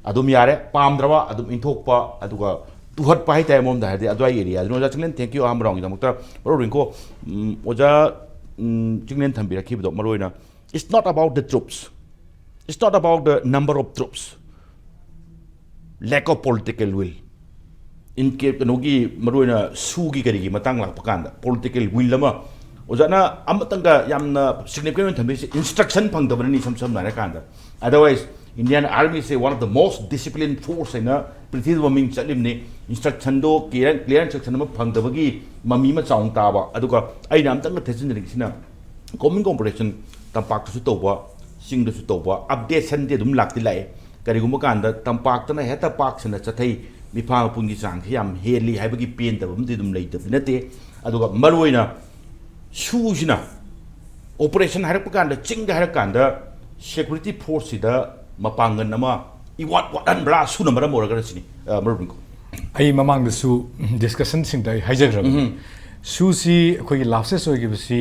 ꯑꯗꯨꯝ ꯌꯥꯔꯦ, ꯄꯥꯝꯗ꯭ꯔꯕ ꯑꯗꯨꯝ ꯏꯟꯊꯣꯛꯄ, ꯑꯗꯨꯒ ꯇꯨꯍꯠꯄ ꯍꯥꯏꯇꯥꯔꯦ, ꯑꯃꯔꯣꯝꯗ ꯍꯥꯏꯔꯗꯤ ꯑꯗꯨꯋꯥꯏꯒꯤ ꯑꯦꯔꯤꯌꯥ꯫ ꯑꯗꯨꯅ ꯑꯣꯖꯥ ꯆꯤꯡꯂꯦꯟ, thank you ꯑꯍꯥꯟꯕ ꯔꯥꯎꯟꯒꯤꯗꯃꯛꯇ꯫ ꯃꯔꯨ ꯑꯣꯏꯅꯀꯣ, ꯎꯝ, ꯑꯣꯖꯥ, ꯎꯝ, ꯆꯤꯡꯂꯦꯟ ꯊꯝꯕꯤꯔꯛꯈꯤꯕꯗꯣ, ꯃꯔꯨ ꯑꯣꯏꯅ, it's not about the troops, it's not about the number of troops, lack of political will꯫ ꯏꯟ ꯀꯦ-, ꯀꯩꯅꯣꯒꯤ, ꯃꯔꯨꯑꯣꯏꯅ ꯁꯨꯒꯤ ꯀꯔꯤꯒꯤ ꯃꯇꯥꯡ ꯂꯥꯛꯄ ꯀꯥꯟꯗ political will ꯑꯃ ꯑꯣꯖꯥꯅ ꯑꯃꯇꯪꯒ ꯌꯥꯝꯅ significant ꯑꯣꯏꯅ ꯊꯝꯕꯤꯁꯦ instruction ꯐꯪꯗꯕꯅꯅꯤ, ꯏꯁꯝ ꯁꯝꯅ ꯍꯥꯏꯔꯀꯥꯟꯗ꯫ Otherwise, Indian Army say one of the most disciplined force ꯍꯥꯏꯅ ꯄ꯭ꯔꯤꯊꯤꯕꯤꯗ ꯃꯃꯤꯡ ꯆꯠꯂꯤꯕꯅꯤ꯫ Instruction ꯗꯣ clear, clear instruction ꯑꯃ ꯐꯪꯗꯕꯒꯤ ꯃꯃꯤ ꯑꯃ ꯆꯥꯎꯅ ꯇꯥꯕ꯫ ꯑꯗꯨꯒ ꯑꯩꯅ ꯑꯝꯇꯪꯒ ꯊꯦꯠꯆꯤꯟꯖꯅꯤꯡꯉꯤꯁꯤꯅ, combined operation ꯇꯝꯄꯥꯛꯇꯁꯨ ꯇꯧꯕ, ꯆꯤꯡꯗꯁꯨ ꯇꯧꯕ, updation ꯗꯤ ꯑꯗꯨꯝ ꯂꯥꯛꯇꯤ ꯂꯥꯛꯑꯦ꯫ ꯀꯔꯤꯒꯨꯝꯕ ꯀꯥꯟꯗ ꯇꯝꯄꯥꯛꯇꯅ ꯍꯦꯛꯇ ꯄꯥꯛ ꯁꯟꯅ ꯆꯠꯊꯩ, ꯃꯤꯐꯥ ꯃꯄꯨꯟꯒꯤ ꯆꯥꯡꯁꯤ ꯌꯥꯝ ꯍꯦꯜꯂꯤ ꯍꯥꯏꯕꯒꯤ ꯄꯦꯟꯗꯕ ꯑꯃꯗꯤ ꯑꯗꯨꯝ ꯂꯩꯇꯕꯗꯤ ꯅꯠꯇꯦ꯫ ꯑꯗꯨꯒ ꯃꯔꯨꯑꯣꯏꯅ ꯁꯨꯁꯤꯅ operation ꯍꯥꯏꯔꯛꯄ ꯀꯥꯟꯗ, ꯆꯤꯡꯗ ꯍꯥꯏꯔꯛ ꯀꯥꯟꯗ, security force ꯁꯤꯗ ꯃꯄꯥꯡꯒꯜ ꯑꯃ ꯏꯋꯥꯠ ꯋꯥꯠꯍꯟꯕ꯭ꯔꯥ, ꯁꯨꯅ ꯃꯔꯝ ꯑꯣꯏꯔꯒꯅ ꯁꯤꯅꯤ, ꯑ, ꯃꯔꯨꯞ ꯅꯤꯡꯀꯣ꯫ ꯑꯩ ꯃꯃꯥꯡꯗꯁꯨ discussion ꯁꯤꯡꯗ ꯑꯩ ꯍꯥꯏꯖꯈ꯭ꯔꯕꯅꯤ꯫ ꯎꯝ꯫ ꯁꯨꯁꯤ ꯑꯩꯈꯣꯏꯒꯤ lapses ꯑꯣꯏꯈꯤꯕꯁꯤ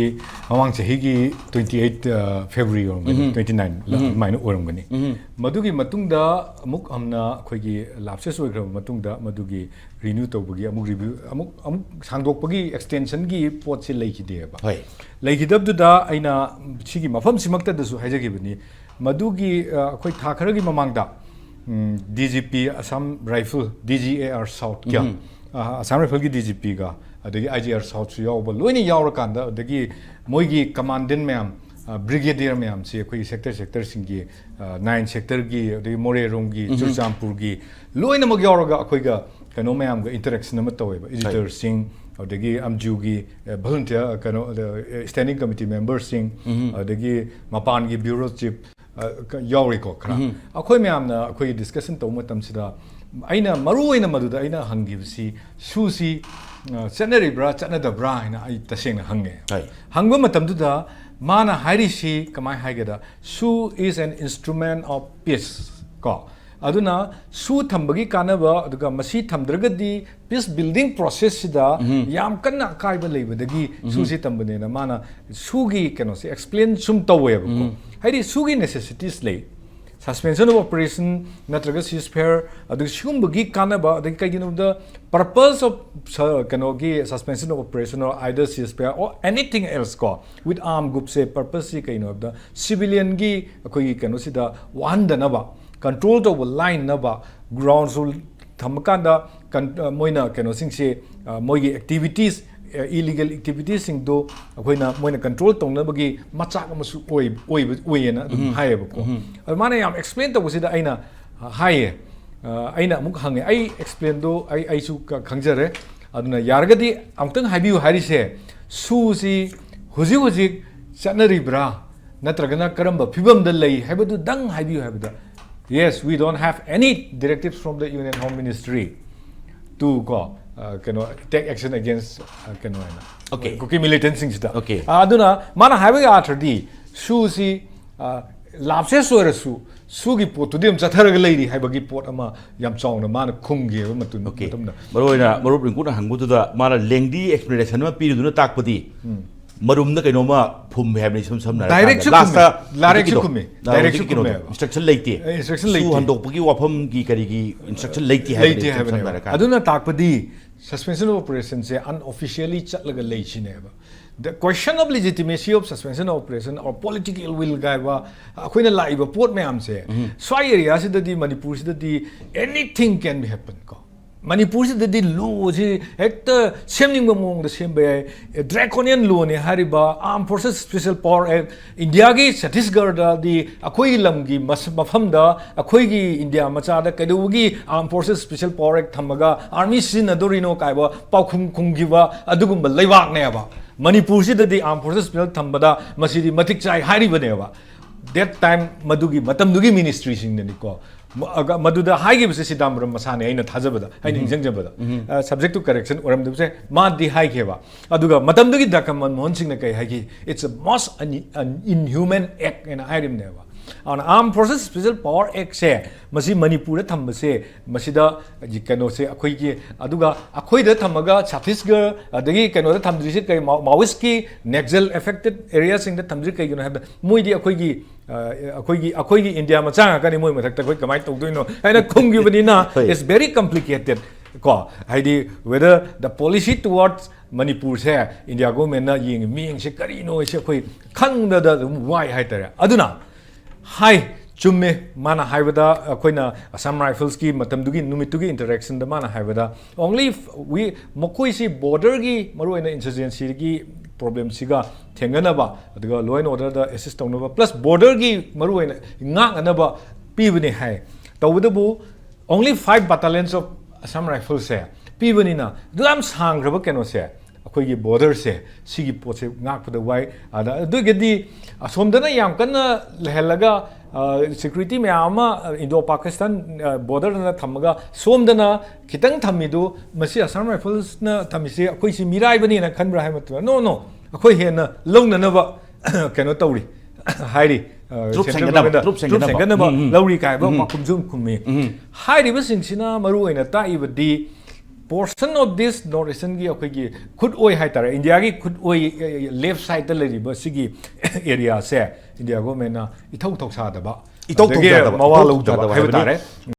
ꯃꯃꯥꯡ ꯆꯍꯤꯒꯤ twenty eight, ꯑ, February ꯑꯣꯏꯔꯝꯒꯅꯤ, ꯎꯝ꯫ Twenty nine ꯎꯝ꯫ ꯑꯗꯨꯃꯥꯏꯅ ꯑꯣꯏꯔꯝꯒꯅꯤ꯫ ꯎꯝ꯫ ꯃꯗꯨꯒꯤ ꯃꯇꯨꯡꯗ ꯑꯃꯨꯛ ꯍꯟꯅ ꯑꯩꯈꯣꯏꯒꯤ lapses ꯑꯣꯏꯈ꯭ꯔꯕ ꯃꯇꯨꯡꯗ ꯃꯗꯨꯒꯤ renew ꯇꯧꯕꯒꯤ ꯑꯃꯨꯛ review, ꯑꯃꯨꯛ, ꯑꯃꯨꯛ ꯁꯥꯡꯗꯣꯛꯄꯒꯤ extension ꯒꯤ ꯄꯣꯠꯁꯤ ꯂꯩꯈꯤꯗꯦꯕ꯫ ꯍꯣꯏ꯫ ꯂꯩꯈꯤꯗꯕꯗꯨꯗ ꯑꯩꯅ ꯁꯤꯒꯤ ꯃꯐꯝꯁꯤꯃꯛꯇꯗꯁꯨ ꯍꯥꯏꯖꯈꯤꯕꯅꯤ, ꯃꯗꯨꯒꯤ, ꯑ, ꯑꯩꯈꯣꯏ ꯊꯥ ꯈꯔꯒꯤ ꯃꯃꯥꯡꯗ, ꯎꯝ, D G P Assam Rifle, D G A R South ꯀ, ꯎꯝ꯫ ꯑ, Assam Rifle ꯒꯤ D G P ꯒ, ꯑꯗꯒꯤ I G R South ꯁꯨ ꯌꯥꯎꯕ, ꯂꯣꯏꯅ ꯌꯥꯎꯔꯀꯥꯟꯗ, ꯑꯗꯒꯤ ꯃꯣꯏꯒꯤ commandant ꯃꯌꯥꯝ, ꯑ, brigadier ꯃꯌꯥꯝꯁꯤ ꯑꯩꯈꯣꯏꯒꯤ sector, sector ꯁꯤꯡꯒꯤ, ꯑ, nine sector ꯒꯤ, ꯑꯗꯒꯤ ꯃꯣꯔꯦꯔꯣꯝꯒꯤ, ꯎꯝ꯫ ꯆꯨꯔꯆꯥꯟꯄꯨꯔꯒꯤ, ꯂꯣꯏꯅꯃꯛ ꯌꯥꯎꯔꯒ ꯑꯩꯈꯣꯏꯒ ꯀꯩꯅꯣ ꯃꯌꯥꯝꯒ interaction ꯑꯃ ꯇꯧꯋꯦꯕ, editor ꯁꯤꯡ, ꯑꯗꯒꯤ ꯑꯝꯖꯨꯒꯤ, ꯑ, volunteer, ꯀꯩꯅꯣ, ꯑ, standing committee member ꯁꯤꯡ, ꯎꯝ꯫ ꯑꯗꯒꯤ ꯃꯄꯥꯟꯒꯤ bureau chief, ꯑ, ꯀ-, ꯌꯥꯎꯔꯤꯀꯣ ꯈꯔ꯫ ꯎꯝ꯫ ꯑꯩꯈꯣꯏ ꯃꯌꯥꯝꯅ ꯑꯩꯈꯣꯏꯒꯤ discussion ꯇꯧꯕ ꯃꯇꯝꯁꯤꯗ ꯑꯩꯅ ꯃꯔꯨ ꯑꯣꯏꯅ ꯃꯗꯨꯗ ꯑꯩꯅ ꯍꯪꯈꯤꯕꯁꯤ, ꯁꯨꯁꯤ, ꯑ, ꯆꯠꯅꯔꯤꯕ꯭ꯔꯥ ꯆꯠꯅꯗꯕ꯭ꯔꯥ ꯍꯥꯏꯅ ꯑꯩ ꯇꯁꯦꯡꯅ ꯍꯪꯉꯦ꯫ ꯍꯣꯏ꯫ ꯍꯪꯕ ꯃꯇꯝꯗꯨꯗ ꯃꯥꯅ ꯍꯥꯏꯔꯤꯁꯤ ꯀꯃꯥꯏꯅ ꯍꯥꯏꯒꯦꯗ, "Shoe is an instrument of peace" ꯀꯣ꯫ ꯑꯗꯨꯅ ꯁꯨ ꯊꯝꯕꯒꯤ ꯀꯥꯟꯅꯕ, ꯑꯗꯨꯒ ꯃꯁꯤ ꯊꯝꯗ꯭ꯔꯒꯗꯤ peace building process ꯁꯤꯗ ꯌꯥꯝ ꯀꯟꯅ ꯑꯀꯥꯏꯕ ꯂꯩꯕꯗꯒꯤ ꯁꯨꯁꯤ ꯊꯝꯕꯅꯦꯅ ꯃꯥꯅ ꯁꯨꯒꯤ ꯀꯩꯅꯣꯁꯦ explain ꯁꯨꯝ ꯇꯧꯋꯦꯕꯀꯣ꯫ ꯍꯥꯏꯗꯤ ꯁꯨꯒꯤ necessities ꯂꯩ, suspension of operation ꯅꯠꯇ꯭ꯔꯒ ceasefire, ꯑꯗꯨꯒ ꯁꯤꯒꯨꯝꯕꯒꯤ ꯀꯥꯟꯅꯕ, ꯑꯗꯒꯤ ꯀꯩꯒꯤꯅꯣꯗ purpose of ꯀꯩꯅꯣꯒꯤ suspension of operation or either ceasefire or anything else ꯀꯣ, with arm group say purpose ꯁꯤ ꯀꯩꯅꯣ ꯍꯥꯏꯕꯗ civilian ꯒꯤ ꯑꯩꯈꯣꯏꯒꯤ ꯀꯩꯅꯣꯁꯤꯗ ꯋꯥꯍꯟꯗꯅꯕ, control ꯇꯧꯕ ꯂꯥꯏꯅꯕ, ground rule ꯊꯝꯃꯀꯥꯟꯗ ꯀꯟ-, ꯑ, ꯃꯣꯏꯅ ꯀꯩꯅꯣꯁꯤꯡꯁꯦ, ꯑ, ꯃꯣꯏꯒꯤ activities, ꯑ, illegal activities ꯁꯤꯡꯗꯣ ꯑꯩꯈꯣꯏꯅ ꯃꯣꯏꯅ control ꯇꯧꯅꯕꯒꯤ ꯃꯆꯥꯛ ꯑꯃꯁꯨ ꯑꯣꯏ-, ꯑꯣꯏꯕ, ꯑꯣꯏꯌꯦꯅ ꯑꯗꯨꯝ ꯍꯥꯏꯌꯦꯕꯀꯣ꯫ ꯑꯗꯨ ꯃꯥꯅ ꯌꯥꯝ explain ꯇꯧꯕꯁꯤꯗ ꯑꯩꯅ, ꯑ, ꯍꯥꯏꯌꯦ꯫ ꯑ, ꯑꯩꯅ ꯑꯃꯨꯛ ꯍꯪꯉꯦ, ꯑꯩ explain ꯗꯣ ꯑꯩ, ꯑꯩꯁꯨ ꯈ-, ꯈꯪꯖꯔꯦ꯫ ꯑꯗꯨꯅ ꯌꯥꯔꯒꯗꯤ ꯑꯃꯨꯛꯇꯪ ꯍꯥꯏꯕꯤꯌꯨ ꯍꯥꯏꯔꯤꯁꯦ, ꯁꯨꯁꯤ ꯍꯧꯖꯤꯛ ꯍꯧꯖꯤꯛ ꯆꯠꯅꯔꯤꯕ꯭ꯔꯥ, ꯅꯠꯇ꯭ꯔꯒꯅ ꯀꯔꯝꯕ ꯐꯤꯕꯝꯗ ꯂꯩ ꯍꯥꯏꯕꯗꯨꯗꯪ ꯍꯥꯏꯕꯤꯌꯨ ꯍꯥꯏꯕꯗ, "Yes, we don't have any directives from the Union Home Ministry to ꯀꯣ, ꯑ, ꯀꯩꯅꯣ, take action against, ꯑ, ꯀꯩꯅꯣ ꯍꯥꯏꯅ, Okay. ꯀꯨꯀꯤ militant ꯁꯤꯡꯁꯤꯗ." Okay. ꯑ, ꯑꯗꯨꯅ ꯃꯥꯅ ꯍꯥꯏꯕꯒꯤ ꯑꯥꯔꯊꯗꯤ ꯁꯨꯁꯤ, ꯑ, lapses ꯑꯣꯏꯔꯁꯨ ꯁꯨꯒꯤ ꯄꯣꯠꯇꯨꯗꯤ ꯑꯗꯨꯝ ꯆꯠꯊꯔꯒ ꯂꯩꯔꯤ ꯍꯥꯏꯕꯒꯤ ꯄꯣꯠ ꯑꯃ ꯌꯥꯝ ꯆꯥꯎꯅ ꯃꯥꯅ ꯈꯨꯝꯈꯤꯕ ꯃꯇꯝ-, Okay. ꯃꯇꯝꯗ꯫ ꯃꯔꯨ ꯑꯣꯏꯅ ꯃꯔꯨꯞ ꯔꯤꯡꯀꯨꯅ ꯍꯪꯕꯗꯨꯗ ꯃꯥꯅ lengthy explanation ꯑꯃ ꯄꯤꯔꯤꯗꯨꯅ ꯇꯥꯛꯄꯗꯤ ꯎꯝ꯫ ꯃꯔꯨꯝꯗ ꯀꯩꯅꯣꯝꯃ ꯐꯨꯝꯃꯦ ꯍꯥꯏꯕꯅꯤ, ꯏꯁꯝ ꯁꯝꯅ ꯍꯥꯏꯔꯀꯥꯟꯗ꯫ Direct ꯁꯨ ꯂꯥꯁꯇ ꯐꯨꯝꯃꯦ꯫ Direct ꯁꯨ ꯍꯧꯖꯤꯛꯀꯤꯗꯣ, ꯐꯨꯝꯃꯦ꯫ ꯑ, Direct ꯁꯨ ꯍꯧꯖꯤꯛꯀꯤ ꯀꯩꯅꯣꯗꯣ, ꯐꯨꯝꯃꯦ꯫ Instruction ꯂꯩꯇꯦ꯫ ꯑꯦ, instruction ꯁꯨ ꯂꯩꯇꯦ꯫ ꯍꯟꯗꯣꯛꯄꯒꯤ ꯋꯥꯐꯝꯒꯤ ꯀꯔꯤꯒꯤ instruction ꯂꯩꯇꯦ ꯍꯥꯏꯕꯅꯤ, ꯂꯩꯇꯦ ꯏꯁꯝ ꯁꯝꯅ ꯍꯥꯏꯕꯅꯦꯕ꯫ ꯍꯥꯏꯔꯀꯥꯟꯗ꯫ ꯑꯗꯨꯅ ꯇꯥꯛꯄꯗꯤ suspension of operation say unofficially ꯆꯠꯂꯒ ꯂꯩꯁꯤꯅꯦꯕ꯫ The question of legitimacy of suspension of operation or political will ꯀꯥꯏꯕ ꯑꯩꯈꯣꯏꯅ ꯂꯥꯛꯏꯕ ꯄꯣꯠ ꯃꯌꯥꯝꯁꯦ, ꯎꯝ꯫ ꯁ꯭ꯋꯥꯏ area ꯁꯤꯗꯗꯤ, ꯃꯅꯤꯄꯨꯔꯁꯤꯗꯗꯤ anything can be happen ꯀꯣ꯫ ꯃꯅꯤꯄꯨꯔꯁꯤꯗꯗꯤ law ꯁꯤ ꯍꯦꯛꯇ ꯁꯦꯝꯅꯤꯡꯕ ꯃꯑꯣꯡꯗ ꯁꯦꯝꯕ ꯌꯥꯏ꯫ Draconian law ꯅꯤ ꯍꯥꯏꯔꯤꯕ Armed Forces Special Power Act, ꯏꯟꯗꯤꯌꯥꯒꯤ ꯆꯇꯤꯁꯒꯔꯗꯗꯤ ꯑꯩꯈꯣꯏꯒꯤ ꯂꯝꯒꯤ ꯃꯁ-, ꯃꯐꯝꯗ ꯑꯩꯈꯣꯏꯒꯤ ꯏꯟꯗꯤꯌꯥ ꯃꯆꯥꯗ ꯀꯩꯗꯧꯕꯒꯤ Armed Forces Special Power Act ꯊꯝꯃꯒ army ꯁꯤꯖꯤꯟꯅꯗꯣꯔꯤꯅꯣ ꯀꯥꯏꯕ ꯄꯥꯎꯈꯨꯝ ꯈꯨꯝꯈꯤꯕ ꯑꯗꯨꯒꯨꯝꯕ ꯂꯩꯕꯥꯛꯅꯦꯕ꯫ ꯃꯅꯤꯄꯨꯔꯁꯤꯗꯗꯤ Armed Forces Special ꯊꯝꯕꯗ ꯃꯁꯤꯗꯤ ꯃꯇꯤꯛ ꯆꯥꯏ ꯍꯥꯏꯔꯤꯕꯅꯦꯕ꯫ That time ꯃꯗꯨꯒꯤ ꯃꯇꯝꯗꯨꯒꯤ ministry ꯁꯤꯡꯅꯅꯤꯀꯣ꯫ ꯃ-, ꯑꯒ-, ꯃꯗꯨꯗ ꯍꯥꯏꯈꯤꯕꯁꯦ ꯁꯤꯗꯥꯝꯕꯔꯝ ꯃꯁꯥꯅꯦ, ꯑꯩꯅ ꯊꯥꯖꯕꯗ, ꯑꯩꯅ ꯎꯝ꯫ ꯅꯤꯡꯁꯤꯡꯖꯕꯗ꯫ ꯎꯝ꯫ ꯑ, subject to correction ꯑꯣꯏꯔꯝꯗꯕꯁꯦ ꯃꯥꯗꯤ ꯍꯥꯏꯈꯤꯕ꯫ ꯑꯗꯨꯒ ꯃꯇꯝꯗꯨꯒꯤ ꯗꯥꯛꯇꯔ ꯃꯟꯃꯣꯍꯟ ꯁꯤꯡꯅ ꯀꯩ ꯍꯥꯏꯈꯤ? "It's a most un-, un-, inhuman act" ꯍꯥꯏꯅ ꯍꯥꯏꯔꯤꯕꯅꯦꯕ꯫ ꯑꯗꯨꯅ Armed Forces Special Power Act ꯁꯦ ꯃꯁꯤ ꯃꯅꯤꯄꯨꯔꯗ ꯊꯝꯕꯁꯦ, ꯃꯁꯤꯗ ꯀꯩꯅꯣꯁꯦ ꯑꯩꯈꯣꯏꯒꯤ, ꯑꯗꯨꯒ ꯑꯩꯈꯣꯏꯗ ꯊꯝꯃꯒ ꯆꯇꯤꯁꯒꯔ ꯑꯗꯒꯤ ꯀꯩꯅꯣꯗ ꯊꯝꯗ꯭ꯔꯤꯁꯦ ꯀꯩ, ꯃꯥ-, ꯃꯥꯑꯣꯏꯁꯀꯤ ꯅꯦꯛꯁꯦꯜ ꯑꯦꯐꯦꯛꯇꯦꯠ ꯑꯦꯔꯤꯌꯥꯁꯤꯡꯗ ꯊꯝꯗ꯭ꯔꯤ ꯀꯩꯒꯤꯅꯣ ꯍꯥꯏꯕꯗ, ꯃꯣꯏꯗꯤ ꯑꯩꯈꯣꯏꯒꯤ, ꯑ, ꯑꯩꯈꯣꯏꯒꯤ, ꯑꯩꯈꯣꯏꯒꯤ ꯏꯟꯗꯤꯌꯥ ꯃꯆꯥ ꯉꯥꯛꯇꯅꯤ, ꯃꯣꯏ ꯃꯊꯛꯇ ꯑꯩꯈꯣꯏ ꯀꯃꯥꯏꯅ ꯇꯧꯗꯣꯏꯅꯣ ꯍꯥꯏꯅ ꯈꯨꯝꯈꯤꯕꯅꯤꯅ, ꯍꯣꯏ꯫ It's very complicated. ꯀꯣ, ꯍꯥꯏꯗꯤ whether the policy towards ꯃꯅꯤꯄꯨꯔꯁꯦ ꯏꯟꯗꯤꯌꯥ ꯒꯣꯔꯃꯦꯟꯅ ꯌꯦꯡꯉꯤ ꯃꯤꯠꯌꯦꯡꯁꯦ ꯀꯔꯤꯅꯣ ꯍꯥꯏꯁꯦ ꯑꯩꯈꯣꯏ ꯈꯪꯗꯗ ꯑꯗꯨꯝ ꯋꯥꯏ ꯍꯥꯏꯇꯥꯔꯦ꯫ ꯑꯗꯨꯅ ꯍꯥꯏ, ꯆꯨꯝꯃꯦ, ꯃꯥꯅ ꯍꯥꯏꯕꯗ, ꯑꯩꯈꯣꯏꯅ Assam Riflesꯀꯤ ꯃꯇꯝꯗꯨꯒꯤ ꯅꯨꯃꯤꯠꯇꯨꯒꯤ interactionꯗ ꯃꯥꯅ ꯍꯥꯏꯕꯗ, only we, ꯃꯈꯣꯏꯁꯤ borderꯒꯤ, ꯃꯔꯨꯑꯣꯏꯅ insurgencyꯒꯤ problemꯁꯤꯒ ꯊꯦꯡꯅꯅꯕ, ꯑꯗꯨꯒ law and orderꯗ assist ꯇꯧꯅꯕ, plus borderꯒꯤ ꯃꯔꯨꯑꯣꯏꯅ ꯉꯥꯛꯅꯅꯕ ꯄꯤꯕꯅꯦ ꯍꯥꯏ꯫ ꯇꯧꯕꯇꯕꯨ only five battalions of Assam Riflesꯁꯦ ꯄꯤꯕꯅꯤꯅ, ꯑꯗꯨ ꯌꯥꯝ ꯁꯥꯡꯈ꯭ꯔꯕ ꯀꯩꯅꯣꯁꯦ, ꯑꯩꯈꯣꯏꯒꯤ borderꯁꯦ, ꯁꯤꯒꯤ ꯄꯣꯠꯁꯦ ꯉꯥꯛꯄꯗ ꯋꯥꯏ꯫ ꯑꯗ ꯑꯗꯨꯒꯤꯗꯤ ꯑꯁꯣꯝꯗꯅ ꯌꯥꯝ ꯀꯟꯅ ꯂꯩꯍꯜꯂꯒ, ꯑ, security ꯃꯌꯥꯝ ꯑꯃ, ꯑ, Indo Pakistan, ꯑ, borderꯗꯅ ꯊꯝꯃꯒ, ꯁꯣꯝꯗꯅ ꯈꯤꯇꯪ ꯊꯝꯃꯤꯗꯨ, ꯃꯁꯤ Assam Riflesꯅ ꯊꯝꯃꯤꯁꯤ ꯑꯩꯈꯣꯏꯁꯤ ꯃꯤꯔꯥꯏꯕꯅꯦꯅ ꯈꯟꯕ꯭ꯔꯥ ꯍꯥꯏꯕ ꯃꯇꯝꯗ, no, no, ꯑꯩꯈꯣꯏ ꯍꯦꯟꯅ ꯂꯧꯅꯅꯕ ꯀꯩꯅꯣ ꯇꯧꯔꯤ, ꯍꯥꯏꯔꯤ꯫ ꯑ, Troops central ꯍꯦꯟꯒꯠꯅꯕ, governmentꯗ troops troops ꯍꯦꯟꯒꯠꯅꯕ꯫ ꯍꯦꯟꯒꯠꯅꯕ ꯎꯝ, ꯎꯝ꯫ ꯂꯧꯔꯤ ꯀꯥꯏꯕ ꯎꯝ꯫ ꯄꯥꯎꯈꯨꯝꯁꯨ ꯑꯗꯨꯝ ꯈꯨꯝꯃꯤ꯫ ꯎꯝ꯫ ꯍꯥꯏꯔꯤꯕꯁꯤꯡꯁꯤꯅ ꯃꯔꯨ ꯑꯣꯏꯅ ꯇꯥꯛꯏꯕꯗꯤ, portion of this North Easternꯒꯤ ꯑꯩꯈꯣꯏꯒꯤ ꯈꯨꯠꯑꯣꯏ ꯍꯥꯏꯇꯥꯔꯦ, ꯏꯟꯗꯤꯌꯥꯒꯤ ꯈꯨꯠꯑꯣꯏ, ꯑ, left sideꯇ ꯂꯩꯔꯤꯕ ꯁꯤꯒꯤ areaꯁꯦ ꯏꯟꯗꯤꯌꯥ ꯒꯣꯔꯃꯦꯟꯅ ꯏꯊꯧ ꯊꯧꯁꯥꯗꯕ, ꯏꯊꯧ ꯑꯗꯒꯤ ꯊꯧꯁꯥꯗꯕ, ꯃꯋꯥ ꯏꯊꯧ ꯂꯧꯗꯕ ꯊꯧꯁꯥꯗꯕ ꯍꯥꯏꯕ ꯍꯥꯏꯕꯅꯤ꯫ ꯇꯥꯔꯦ꯫